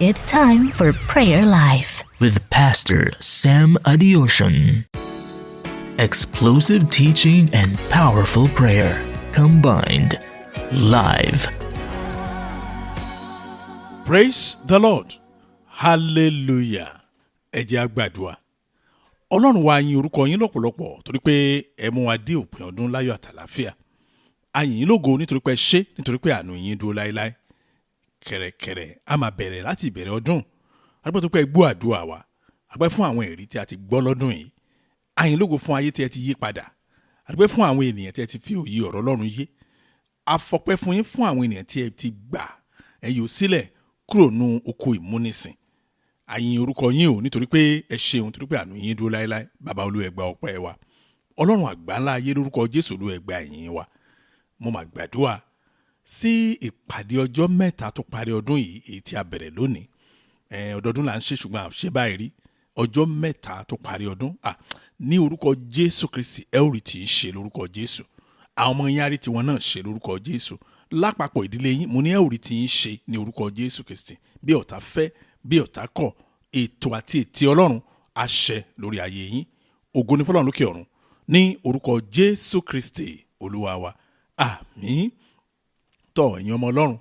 It's time for Prayer Life with Pastor Sam Adeosun. Explosive teaching and powerful prayer combined live. Praise the Lord. Hallelujah. Ẹ jẹ́ á gbàdúrà. Ọlọ́run wa, yìn orúkọ yín lọ́pọ̀lọpọ̀ torí pé ẹ mú wa dé òpin ọdún láyọ̀ àtàlàáfíà. A yìn yín lógo nítorí pé ẹ ṣé, nítorí pé àánú yín dúró láéláé. Kẹ̀rẹ̀kẹ̀rẹ̀ a máa bẹ̀rẹ̀ láti ìbẹ̀rẹ̀ ọdún. A dúpẹ́ tó pé ẹ gbọ́ àdúrà wa. A dúpẹ́ fún àwọn ẹ̀rí tí a ti gbọ́ lọ́dún yìí. A yìn lógo fún ayé tí ẹ ti yí padà. A dúpẹ́ fún àwọn ènìyàn tí ẹ ti fi òye ọ̀rọ̀ Ọlọ́run yé. A fọpẹ́ fún yín fún àwọn ènìyàn tí ẹ ti gbà ẹ yóò sílẹ̀ kúrò nú oko ìmúnisìn. A yìn orúkọ yín o, nítorí pé ẹ ṣeun, nítorí pé àánú yín dúró láéláé. Bàbá Olúwa, ẹ gba ọpẹ́ wa. Ọlọ́run àgbáńlá ayé, lórúkọ Jésù, Olúwa, ẹ gba ìyìn wa. Mo máa gbàdúrà sí ìpàdé ọjọ́ 3 tó parí ọdún yìí, èyí tí a bẹ̀rẹ̀ lónìí. Ọdọọdún là ń ṣe, ṣùgbọ́n à ṣe báyìí rí. Ọjọ́ 3 tó parí ọdún, ní orúkọ Jésù Kristi, ẹ ó rí tí í ṣe lórúkọ Jésù. Àwọn ọmọ yín á rí tiwọn náà ṣe lórúkọ Jésù. Lápapọ̀ ìdílé yín, mo ní ẹ ó rí tí í ṣe ní orúkọ Jésù Kristi. Bí ọ̀tá fẹ́, bí ọ̀tá kọ̀, ètò àti ètè Ọlọ́run á ṣẹ lórí ayé yín. Ògo ni f'Ọlọ́run lókè ọ̀run, ní orúkọ Jésù Kristi Olúwa wa, àmín. Tọ́ ẹ̀yin ọmọ Ọlọ́run,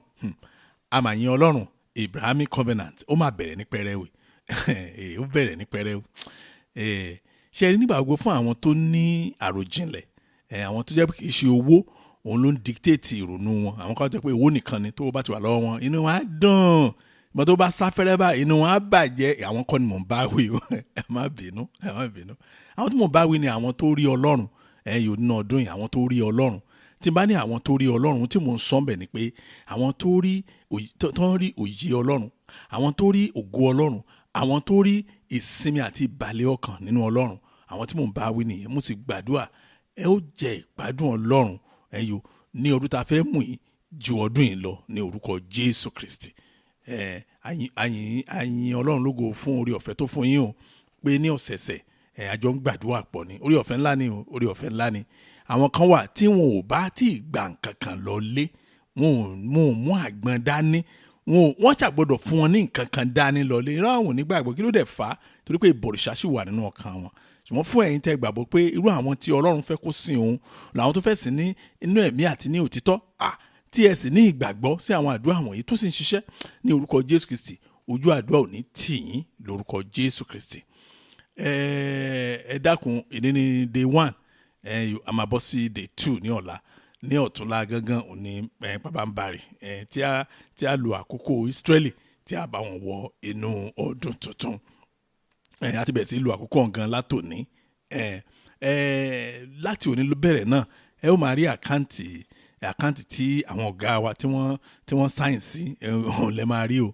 a máa yin Ọlọ́run. Abrahamic Covenant, ó máa bẹ̀rẹ̀ ní pẹrẹu, ó bẹ̀rẹ̀ ní pẹrẹu. Ṣe rí nígbà gbogbo, fún àwọn tó ní àròjinlẹ̀, àwọn tó jẹ́ pé kì í ṣe owó òun ló ń dictate ìrònú wọn, àwọn kan jẹ́ pé owó nìkan ni, tó bá ti wà lọ́wọ́ wọn, inú wọn á dùn, ìgbà tó bá sáfẹ́rẹ́ bá, inú wọn á bàjẹ́. Àwọn kọ́ ni mò ń bá wí o. Ẹ má bínú, ẹ má bínú. Àwọn tí mò ń bá wí ni àwọn tó rí Ọlọ́run. Ẹ yóò ná ọdún yìí, àwọn tó rí Ọlọ́run. Tí n bá ní àwọn tó rí Ọlọ́run, tí mò ń sọ bẹ̀ ni pé àwọn tó rí tó ń rí òye Ọlọ́run, àwọn tó rí ògo Ọlọ́run, àwọn tó rí ìsinmi àti ìbàlẹ̀ ọkàn nínú Ọlọ́run, àwọn tí mò ń bá wí nìyẹn. Mo sì gbàdúrà, ẹ ó jẹ ìgbádùn Ọlọ́run, ẹ yóò ní ọdún tá a fẹ́ mú yìí ju ọdún yìí lọ ní orúkọ Jésù Kristi. Ẹ àyìn àyìn àyìn Ọlọ́run lógo fún orí ọ̀fẹ́ tó fún yín o, pé ní ọ̀sẹ̀ẹ̀sẹ̀ ẹ àjọ ń gbàdúrà pọ̀ ní. Orí ọ̀fẹ́ ńlá ni o, orí ọ̀fẹ́ ńlá ni. Àwọn kan wà tí wọn ò bá tí ì gbà nǹkan kan lọ lé, wọn ò mú àgbọn dání, wọn ò wọ́n ṣàgbọ́dọ̀ fún wọn ní nǹkan kan dání lọ lé. Irú àwọn onígbàgbọ́, kí ló dẹ̀ fà á? Torí pé ìbọ̀rìṣà sì wà nínú ọkàn wọn. Ṣùgbọ́n fún ẹ̀yin tẹ́ gbàgbọ́ pé irú àwọn tí Ọlọ́run fẹ́ kó sìn òun làwọn tó fẹ́ sìn ní inú ẹ̀mí àti ní òtítọ́, tí ẹ sì ní ìgbàgbọ́ sí àwọn àdúrà wọ̀nyí tó sì ń ṣiṣẹ́ ní orúkọ Jésù Kristi, ojú àdúrà ò ní tì yín lórúkọ Jésù Kristi. Ẹ dákun, èní ní day one, a máa bọ́ sí day two ní ọ̀la. Ní ọ̀túnla gangan òní pàbámbarì tí a lo àkókò Ísírẹ́lì tí a bá wọn wọ inú ọdún tuntun. A ti bẹ̀rẹ̀ sí lo àkókò gan látòní. Láti òní ló bẹ̀rẹ̀ náà. Ẹ ó máa rí account tí àwọn ọ̀gá wa tí wọ́n sign sí, òun lẹ máa rí o.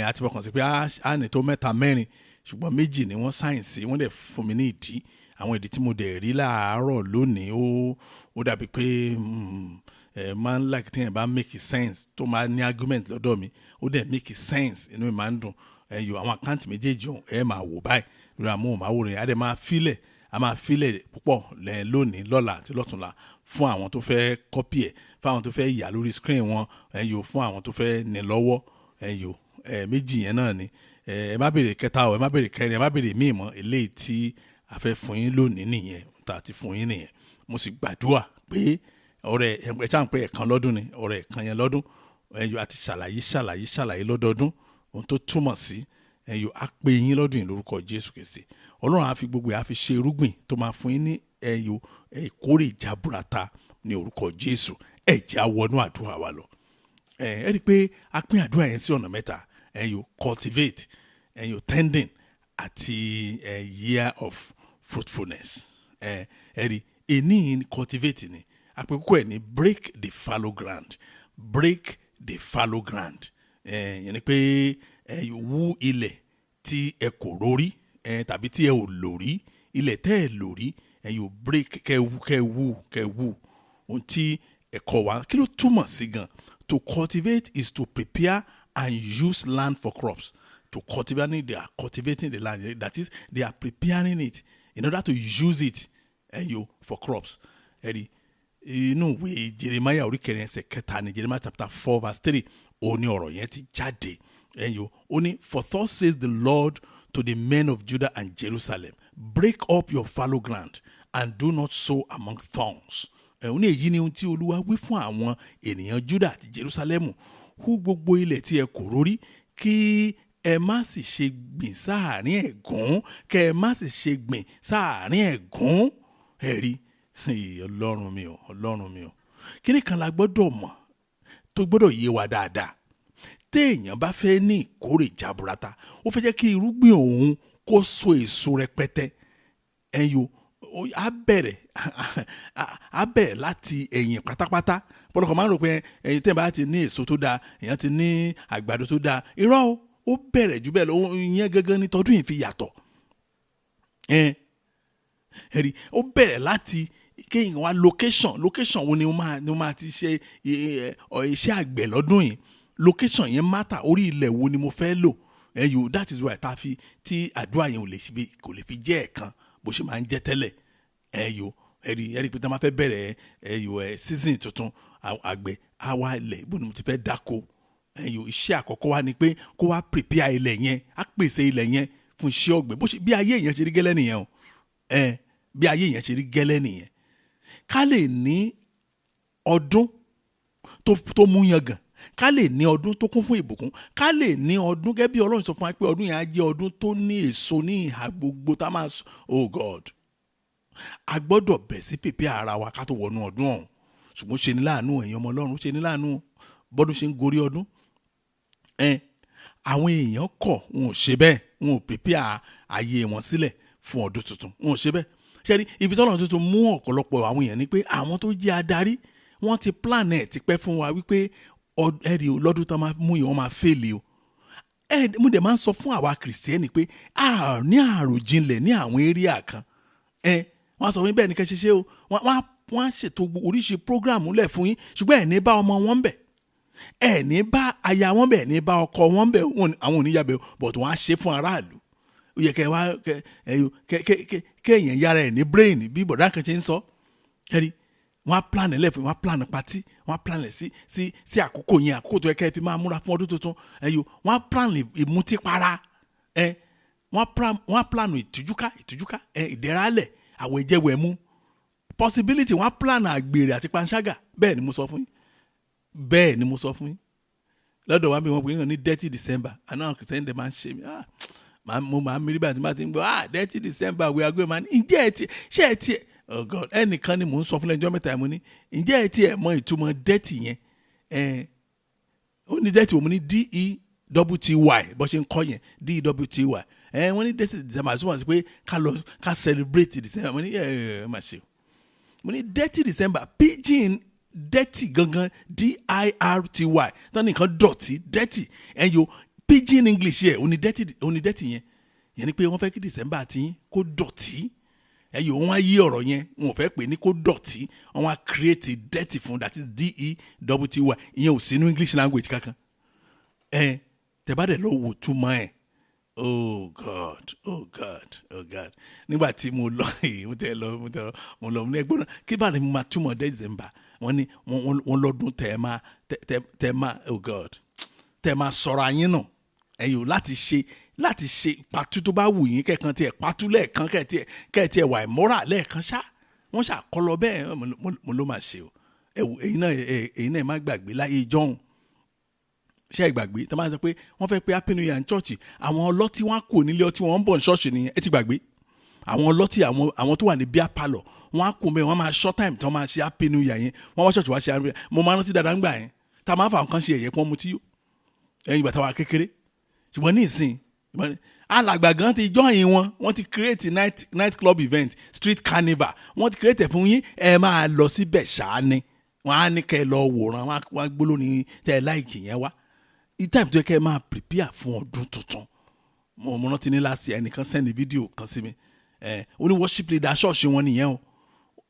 A ti fọkàn sí pé á ní tó mẹ́ta, mẹ́rin, ṣùgbọ́n méjì ni wọ́n sign sí. Wọ́n dẹ̀ fún mi ní ìdí, àwọn ìdí tí mo dẹ̀ rí láàárọ̀ lónìí, ó dàbí pé ẹ máa ń like tí yẹn bá make sense, tó máa ní argument lọ́dọ̀ mi, ó dẹ̀ make sense, inú mi máa ń dùn. Ẹ yọ àwọn account méjèèjì ọ̀hún, ẹ máa wò báyìí lórí amóhùnmáwòrán yẹn. Á dẹ̀ máa filẹ̀, a máa filẹ̀ púpọ̀ lẹ́ lónìí, lọ́la àti lọ́túnla, fún àwọn tó fẹ́ copy ẹ̀, fún àwọn tó fẹ́ yà lórí screen wọn, ẹ yọ fún àwọn tó fẹ́ ní lọ́wọ́. Ẹ yọ ẹ méjì yẹn náà ni. Ẹ má béèrè kẹta o, ẹ má béèrè kẹrin, ẹ má béèrè míì mọ́. Eléyìí tí a fẹ́ fún yín lónìí nìyẹn, tá a ti fún yín nìyẹn. Mo sì gbàdúrà pé ọ̀rẹ́ ẹ ṣáà ń pé ẹ̀kan lọ́dún ni ọ̀rẹ́ ẹ̀kan yẹn lọ́dún. Ẹ yọ àti ṣàlàyé, ṣàlàyé, ṣàlàyé lọ́dọọdún ohun tó túmọ̀ sí. Ẹ yọ á pé yín lọ́dún yìí lórúkọ Jésù Kristi. Ọlọ́run á fi gbogbo ẹ̀ á fi ṣe irúgbìn tó máa fún yín ní ẹyọ ìkórè jaburata ní orúkọ Jésù. Ẹ jẹ́ á wọnú àdúrà wa lọ. Ẹ rí i pé a pín àdúrà yẹn sí ọ̀nà mẹ́ta: ẹ yọ cultivate, ẹ yọ tending, àti year of fruitfulness. Ẹ rí èní cultivate ni àpèkókò ẹ̀ ní break the fallow ground. Break the fallow ground, ẹ yẹn ni pé ẹ wú ilẹ̀ tí ẹ kò rórí ẹ tàbí tí ẹ ò lò rí, ilẹ̀ tẹ́ ẹ lò rí. Ẹ yóò break, kẹ́ wú, kẹ́ wú, kẹ́ wú. Ohun tí ẹ̀kọ́ wa, kí ló túmọ̀ sí gan? To cultivate is to prepare and use land for crops. To cultivate, they are cultivating the land, that is, they are preparing it in order to use it, ẹ yóò, for crops. Ẹ rí inú ìwé Jeremiah orí 4 ẹsẹ̀ 3 ní, Jeremiah chapter 4 verse 3, òun ni ọ̀rọ̀ yẹn ti jáde. Ẹ̀yọ́ ó ní, "For thus says the Lord to the men of Judah and Jerusalem, break up your fallow ground and do not sow among thorns." Ẹ̀ ó ní èyí ni ohun tí Olúwa wí fún àwọn ènìyàn Judah àti Jerusalem: hú gbogbo ilẹ̀ tí ẹ kò rórí, kí ẹ má sì ṣe gbìn sáàárín ẹ̀gún, kẹ ẹ má sì ṣe gbìn sáàárín ẹ̀gún. Ẹ rí, Ọlọ́run mi o, Ọlọ́run mi o, kíní kan la gbọ́dọ̀ mọ̀ tó gbọ́dọ̀ yé wa dáadáa. Téèyàn bá fẹ́ ní ìkórè jaburata, ó fẹ́ jẹ́ kí irúgbìn òun kó so èso rẹpẹtẹ, ẹ̀yin o, á bẹ̀rẹ̀ láti ẹ̀yìn pátápátá. Pọ̀lọpọ̀ máa ń rò pé ẹ̀yin tẹ́ ẹ bá ti ní èso tó dáa, èèyàn ti ní àgbàdo tó dáa. Irọ́ o, ó bẹ̀rẹ̀ jù bẹ́ẹ̀ lọ. Ìyẹn gangan ni tọdún yìí fi yàtọ̀. Ẹ̀rí, ó bẹ̀rẹ̀ láti kéèyàn wá location. Location wo ni mo máa ti ṣe iṣẹ́ àgbẹ̀ lọ́dún yìí? Location yẹn matter. Orí ilẹ̀ wo ni mo fẹ́ lò? Ẹ yòó, that is why tá a fi tí àdúrà yẹn ò lè ṣe, kò lè fi jẹ́ ẹ̀kan bó ṣe máa ń jẹ́ tẹ́lẹ̀. Ẹ yòó, ẹ̀rí pé tá a máa fẹ́ bẹ̀rẹ̀, ẹ yòó, ẹ season tuntun, àgbẹ̀ á wá ilẹ̀, ibo ni mo ti fẹ́ dáko? Ẹ yòó, iṣẹ́ àkọ́kọ́ wa ni pé kó wá prepare ilẹ̀ yẹn, á pèsè ilẹ̀ yẹn fún iṣẹ́ ọ̀gbìn. Bó ṣe bí ayé yẹn ṣe rí gẹ́lẹ́ nìyẹn o. Ẹ bí ayé yẹn ṣe rí gẹ́lẹ́ nìyẹn. Ká lè ní ọdún tó mú yangàn, ká lè ní ọdún tó kún fún ìbùkún, ká lè ní ọdún gẹ́gẹ́ bí Ọlọ́run sọ fún wa pé ọdún yẹn á jẹ́ ọdún tó ní èso ní ìhà gbogbo tá a máa sọ. Oh God, a gbọ́dọ̀ bẹ̀ sí pèpè ara wa ká tó wọnú ọdún ọ̀hún. Ṣùgbọ́n ṣe ni láàánú, ẹ̀yin ọmọ Ọlọ́run, ṣe ni láàánú, bọ́dún ṣe ń gorí ọdún, ẹ àwọn èèyàn kọ̀, wọn ò ṣe bẹ́ẹ̀, wọn ò pèpè ayé wọn sílẹ̀ fún ọdún tuntun, wọn ò ṣe bẹ́ẹ̀. Ṣe rí ibi tọ́lọ́run tuntun mú ọ̀pọ̀lọpọ̀ àwọn èèyàn ni pé àwọn tó jẹ́ adarí, wọ́n ti plan ẹ̀ tipẹ́ fún wa wípé ẹ̀rí o, lọ́dún tó máa mú yìí, wọ́n máa fail o. Ẹ mo dẹ̀ máa ń sọ fún àwa Kìrìsìtẹ́nì pé a ní àròjinlẹ̀ ní àwọn area kan. Ẹ wọ́n á sọ fún yín bẹ́ẹ̀ ni kẹ́ ṣe ṣe o. Wọ́n á ṣètò oríṣi program lẹ̀ fún yín, ṣùgbọ́n ẹ̀ ní bá ọmọ wọn bẹ̀, ẹ̀ ní bá aya wọn bẹ̀, ẹ̀ ní bá ọkọ wọn bẹ̀. Àwọn ò ní yabẹ̀, but wọ́n á ṣe fún aráàlú. Ó yẹ kẹ́ wá kẹ́ kẹ́ kéèyàn yára ẹ̀ ní brain bí bọ̀dá kan ṣe ń sọ. Kẹ́rí, wọ́n á plan ẹ̀ lẹ́fún, wọ́n á plan party, wọ́n á plan ẹ̀ sí àkókò yẹn, àkókò tó yẹ kẹ́ ẹ fi máa múra fún ọdún tuntun. Ẹ̀yọ, wọ́n á plan ìmutípara, ẹ wọ́n á plan ìtújúká, ẹ ìdẹ́rálẹ̀, àwọn ìjẹ́wẹ̀mú possibility, wọ́n á plan àgbèrè àti panṣágà. Bẹ́ẹ̀ ni mo sọ fún yín, bẹ́ẹ̀ ni mo sọ fún yín. Lọ́dọ̀ wa bí wọ́n pè é ní Dirty December, àná àwọn Kìrìsìtẹ́nì dẹ̀ máa ń ṣe mí. Ah, mo máa ń mírí báyìí tí máa ti ń gbọ́, "Ah, Dirty December, we are going." Man, ǹjẹ́ ẹ ti ṣé ẹ ti, oh God, ẹnìkan ni mò ń sọ fún lẹ́jọ́ mẹ́ta, mo ní, "Ǹjẹ́ ẹ ti ẹ̀ mọ ìtumọ̀ dirty yẹn?" Ẹ ó ní dirty, mo ní D E double T Y, bó ṣe ń kọ́ yẹn, D E double T Y. Ẹ wọ́n ní Dirty December àti wọ́n sọ pé ká lọ ká celebrate December. Mo ní ẹ ẹ má ṣe o. Mo ní Dirty December, pidgin dirty gangan, D I R T Y, tán nìkan dọ̀tí, dirty. Ẹ yo, pidgin English yẹ òní dirty, òní dirty yẹn. Yẹn ni pé wọ́n fẹ́ kí December tí kó dọ̀tí. Ẹ yóò, wọ́n á yí ọ̀rọ̀ yẹn, wọn ò fẹ́ pè ní kó dọ̀tí, wọ́n á create dirty fún, that is D E double T Y. Ìyẹn ò sínú English language kankan. Ẹ tẹ́ bá dẹ̀ lọ wò túmọ̀ ẹ̀, oh God, oh God, oh God. Nígbà tí mo lọ, mo tẹ lọ, mo lọ ní ẹgbọ́n náà, kí bá ní mo máa túmọ̀ December? Wọ́n ní wọ́n lọ́dún tẹ́ ẹ máa tẹ́ ẹ máa, oh God, tẹ́ ẹ máa sọ̀rọ̀ ayín nù, ẹ yóò láti ṣe pàtó tó bá wù yín, kẹ́ẹ̀kan tiẹ̀ pàtó lẹ́ẹ̀kan, kẹ́ẹ̀ tiẹ̀ wà ìmọ́ra lẹ́ẹ̀kan ṣá. Wọ́n ṣàkọlọ bẹ́ẹ̀. Mo ló máa ṣe o. Ẹ wò, ẹ̀yin náà ẹ má gbàgbé láyé ìjọ́un. Ṣé ẹ gbàgbé tó máa ń sọ pé wọ́n fẹ́ pé Happy New Year ní church, àwọn ọlọ́tí wọn kò nílé ọtí, wọn ń bọ̀ ní ṣọ́ọ̀ṣì nìyẹn? Ẹ ti gbàgbé àwọn ọlọ́tí, àwọn tó wà ní beer parlour, wọn á kó mẹ́, wọ́n máa short time tí wọ́n máa ṣe Happy New Year yẹn, wọ́n wá ṣọ́ọ̀ṣì wá ṣe Happy New Year. Mo máa rántí dáadáa ńgbà yẹn tá a máa fà nǹkan ṣe ẹ̀yẹ pọ́n mu tí yó ẹ̀yìn ìgbà táwa kékeré. Ṣùgbọ́n ní ìsìn, alàgbà gan ti join wọn, wọ́n ti create night club event, street carnival, wọ́n ti create ẹ̀ fún yín. Ẹ máa lọ síbẹ̀ ṣáá ni wọ́n á ní kẹ́ ẹ lọ wòran, wọ́n á gbólóni tẹ́ ẹ like yẹn wá time tó yẹ kẹ́ ẹ máa prepare fún ọdún tuntun. Mo rántí ní last year, ẹnìkan send fídíò kan sí mi. Ẹ ó ní worship leader ṣọ́ọ̀ṣì wọn nìyẹn o.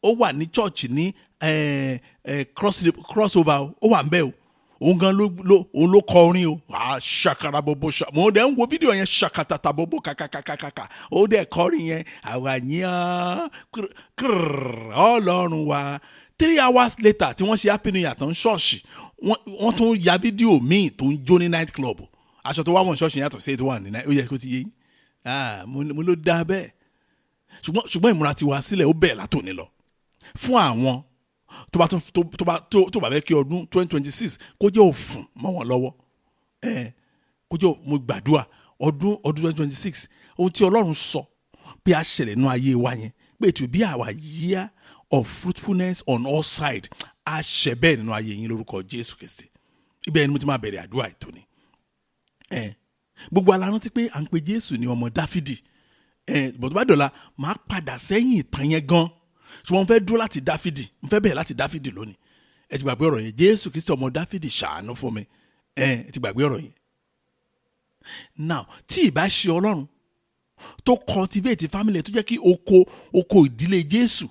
Ó wà ní church ní ẹ ẹ cross over o. Ó wà ń bẹ̀ o. Òun gan ló òun ló kọ orin o. Ah, ṣàkàrà bọ̀bọ̀ ṣà, mo dẹ̀ ń wo fídíò yẹn, ṣàkàtàtà bọ̀bọ̀ kàkàkàkàkà. Ó dẹ̀ kọrin yẹn, àwa yẹn Ọlọ́run wa. 3 hours later tí wọ́n ṣe Happy New Year tán ṣọ́ọ̀ṣì, wọ́n tún ya fídíò míì tó ń jó ní night club. Aṣọ tó wá wọ̀n ṣọ́ọ̀ṣì yàtọ̀ sí èyí tó wà ní náà, ó yẹ kó ti yé yín. Mo ló dá bẹ́ẹ̀. Ṣùgbọ́n ìmúra tiwa sílẹ̀ ó bẹ̀rẹ̀ látòní lọ. Fún àwọn tó bá tó bá fẹ́ kí ọdún 2026 kó jẹ́ òfun mọ́ wọn lọ́wọ́. Kó jẹ́, mo gbàdúrà ọdún 2026, ohun tí Ọlọ́run sọ pé a ṣẹlẹ̀ nínú ayé wa yẹn, pé it will be our year of fruitfulness on all sides, a ṣẹ bẹ́ẹ̀ nínú ayé yín lórúkọ Jésù Kristi. Ibẹ̀ ni mo ti máa bẹ̀rẹ̀ àdúrà ìtòní. Gbogbo ala rántí pé à ń pe Jésù ní ọmọ Dáfídì. Bọ̀ tó bá dọ̀la, máa padà sẹ́yìn ìtàn yẹn gan. Ṣùgbọ́n mo fẹ́ dúró láti Dáfídì, mo fẹ́ bẹ̀rẹ̀ láti Dáfídì lónìí. Ẹ ti gbàgbé ọ̀rọ̀ yẹn, Jésù Kristi ọmọ Dáfídì ṣàánú fún mi. Ẹ ti gbàgbé ọ̀rọ̀ yẹn. Now, tí ìbá ṣe Ọlọ́run tó cultivate family, tó jẹ́ kí oko ìdílé Jésù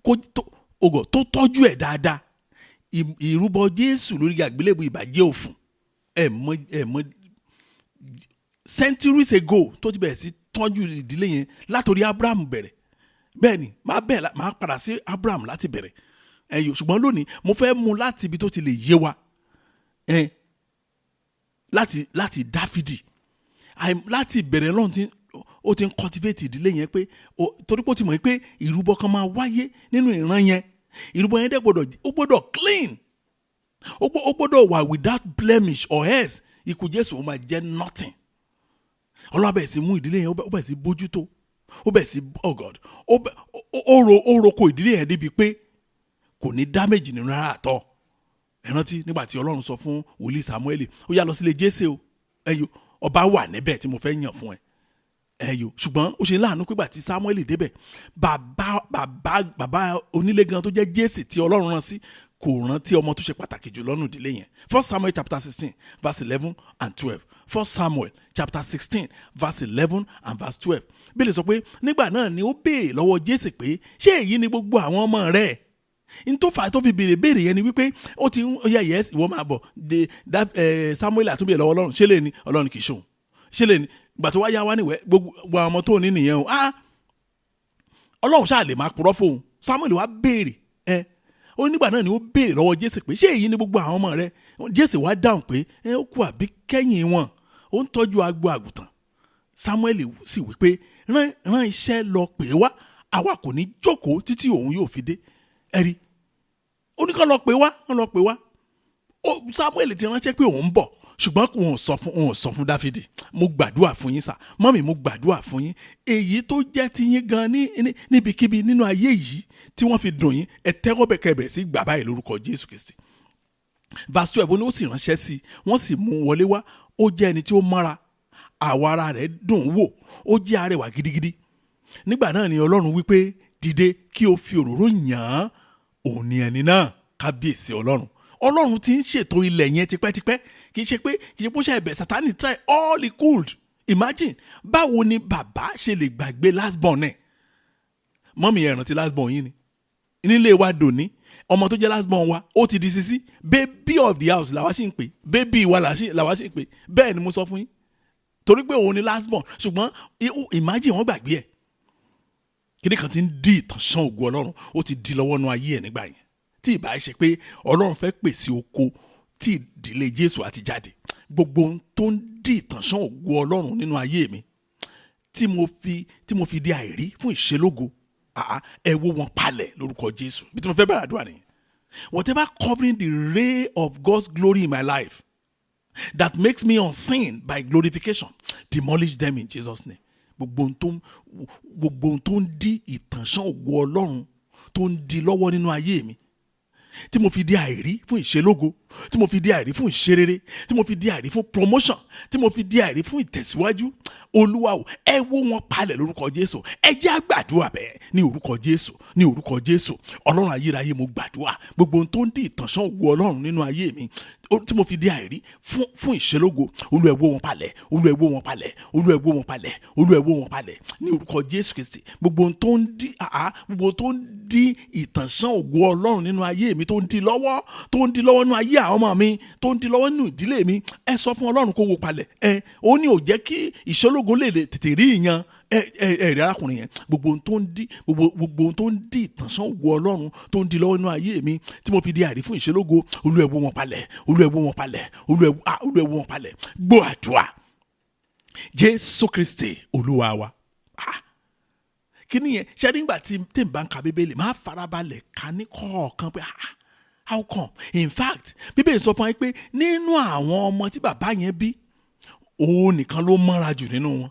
tó tọ́jú ẹ̀ dáadáa, ìrúbọ Jésù lórí àgbélébùú ìbàjẹ́ òfun. Ẹ mọ̀ centuries ago tó ti bẹ̀rẹ̀ sí tọ́jú ìdílé yẹn látòrí Abraham bẹ̀rẹ̀. Bẹ́ẹ̀ ni máa padà sí Abraham láti bẹ̀rẹ̀. Ṣùgbọ́n lónìí mo fẹ́ mú láti ibi tó ti lè yé wa, láti Dáfídì, láti ìbẹ̀rẹ̀ lọ́run tí ó ti ń cultivate ìdílé yẹn, pé torí pé ó ti mọ̀ pé ìrúbọ kan máa wáyé nínú ìran yẹn. Ìrúbọ yẹn dẹ̀ gbọ́dọ̀ clean, ó gbọ́dọ̀ wà without blemish, or else ikú Jésù ó máa jẹ́ nothing. Ọlọ́run bẹ̀rẹ̀ sí mú ìdílé yẹn, ó bẹ̀rẹ̀ sí bójútó, ó bẹ̀rẹ̀ sí, oh God, ó roko ìdílé yẹn débi pé kò ní damage nínú rárá àtọ́. Ẹ rántí nígbà tí Ọlọ́run sọ fún wòlíì Samuel, ó yá lọ sílé Jésè o, ẹyọ ọba wà níbẹ̀ tí mo fẹ́ yàn fún ẹ. Ẹyọ, ṣùgbọ́n ó ṣe láàánú pé gbà tí Samuel débẹ̀, bàbá onílé gan tó jẹ́ Jésè tí Ọlọ́run rán sí kò rántí ọmọ tó ṣe pàtàkì jù lọ́nù ìdílé yẹn. 1 Samuel chapter 16 verse 11 and 12. 1 Samuel chapter 16 verse 11 and verse 12. Bíbélì sọ pé nígbà náà ni ó béèrè lọ́wọ́ Jésè pé ṣé èyí ni gbogbo àwọn ọmọ rẹ̀? N tó fà tó fi béèrè yẹn ni wípé ó ti ń yẹ, yes, ìwọ máa bọ̀ de. Samuel àtúnbíyẹ lọ́wọ́ Ọlọ́run, ṣé lè ní Ọlọ́run kì í ṣòun, ṣé lè ní gbà tó wá yá wá níwẹ̀ gbogbo àwọn ọmọ tó ní nìyẹn o. Ọlọ́run ṣáà lè máa purọ́ fóun. Samuel wá béèrè, ó nígbà náà ni ó béèrè lọ́wọ́ Jésè pé ṣé èyí ni gbogbo àwọn ọmọ rẹ̀? Jésè wá dáhùn pé ó kú àbí kẹ́yìn wọn, ó ń tọ́jú agbo àgùntàn. Samuel sì wí pé rán iṣẹ́ lọ pè wá, àwa kò ní jókòó títí òun yóò fi dé. Ẹ̀rí, ó ní kán lọ pè wá, kán lọ pè wá. Samuel ti ránṣẹ́ pé òun ń bọ̀, ṣùgbọ́n òun ò sọ fún Dáfídì. Mo gbàdúrà fún yín sà, mọ́mì, mo gbàdúrà fún yín. Èyí tó jẹ́ ti yín gan níbikíbi nínú ayé yìí tí wọ́n fi dùn yín, ẹ tẹ́wọ́ bẹ̀ kẹ́ bẹ̀rẹ̀ sí gbà báyìí lórúkọ Jésù Kristi. Verse 12, ó ní ó sì ránṣẹ́ sí i, wọ́n sì mú un wọlé wá. Ó jẹ́ ẹni tí ó mọ́ra, àwọ̀ ara rẹ̀ dùn wò, ó jẹ́ arẹwà gidigidi. Nígbà náà ni Ọlọ́run wípé dìde kí o fi òróró yàn án, òun ni ẹni náà. Kábíyèsí Ọlọ́run. Ọlọ́run ti ń ṣètò ilẹ̀ yẹn tipẹ́tipẹ́. Kì í ṣe pé ó ṣe ẹ̀bẹ̀. Sátánì try all he could. Imagine, báwo ni bàbá ṣe lè gbàgbé last born ẹ̀? Mọ́mì, ẹ̀ rántí last born yín ni? Nílé wa dòní, ọmọ tó jẹ́ last born wa ó ti di sisi. Baby of the house làwa ṣì ń pè, baby wa làwa ṣì ń pè. Bẹ́ẹ̀ ni mo sọ fún yín, torí pé òun ni last born. Ṣùgbọ́n imagine, wọ́n gbàgbé ẹ̀. Kíní kan ti ń dí ìtànṣán ògo Ọlọ́run, ó ti di lọ́wọ́ nú ayé ẹ̀ nígbà yẹn. Tí ìbá ṣe pé Ọlọ́run fẹ́ pèsè oko tí ìdílé Jésù àti jáde, gbogbo ohun tó ń dí ìtànṣán ògo Ọlọ́run nínú ayé mi tí mo fi di àìrí fún ìṣelógo, ẹ wó wọn palẹ̀ lórúkọ Jésù. Bí tí mo fẹ́ bẹ̀rẹ̀ àdúrà nìyẹn. Whatever covering the ray of God's glory in my life that makes me unseen by glorification, demolish them in Jesus' name. Gbogbo ohun tó ń dí ìtànṣán ògo Ọlọ́run, tó ń di lọ́wọ́ nínú ayé mi tí mo fi di àìrí fún ìṣelógo, tí mo fi di àìrí fún ìṣerere, tí mo fi di àìrí fún promotion, tí mo fi di àìrí fún ìtẹ̀síwájú, Olúwa o, ẹ wó wọn palẹ̀ lórúkọ Jésù. Ẹ jẹ́ á gbàdúrà bẹ́ẹ̀ ní orúkọ Jésù, ní orúkọ Jésù. Ọlọ́run ayérayé, mo gbàdúrà, gbogbo ohun tó ń di ìtànṣán ògo Ọlọ́run nínú ayé mi tí mo fi di àìrí fún ìṣelógo, Olúwa, ẹ wó wọn palẹ̀. Olúwa, ẹ wó wọn palẹ̀. Olúwa, ẹ wó wọn palẹ̀. Olúwa, ẹ wó wọn palẹ̀ ní orúkọ Jésù Kristi. Gbogbo ohun tó ń di ìtànṣán ògo Ọlọ́run nínú ayé mi, tó ń di lọ́wọ́, tó ń di lọ́wọ́ nínú ayé àwọn ọmọ mi, tó ń di lọ́wọ́ nínú ìdílé mi, ẹ sọ fún Ọlọ́run kó wó palẹ̀. Ẹ ó ní ò jẹ́ kí ìṣelógo lè tètè rí ìyan. Ẹ ẹ ẹ rí arákùnrin yẹn. Gbogbo ohun tó ń di ìtànṣán ògo Ọlọ́run, tó ń di lọ́wọ́ nínú ayé mi tí mo fi di àìrí fún ìṣelógo, Olúwa, ẹ wó wọn palẹ̀. Olúwa, Olúwa ẹ wó wọn palẹ̀. Olúwa ẹ wó wọn palẹ̀. Gbọ́ àdúrà. Jésù Kristi Olúwa wa. Kí ni yẹn ṣe nígbà tí n bá ń ka Bíbélì, máa farabalẹ̀ ka ní kọ̀ọ̀kan pé how come? In fact, Bíbélì sọ fún wa pé nínú àwọn ọmọ tí bàbá yẹn bí, òun nìkan ló mọ́ra jù nínú wọn.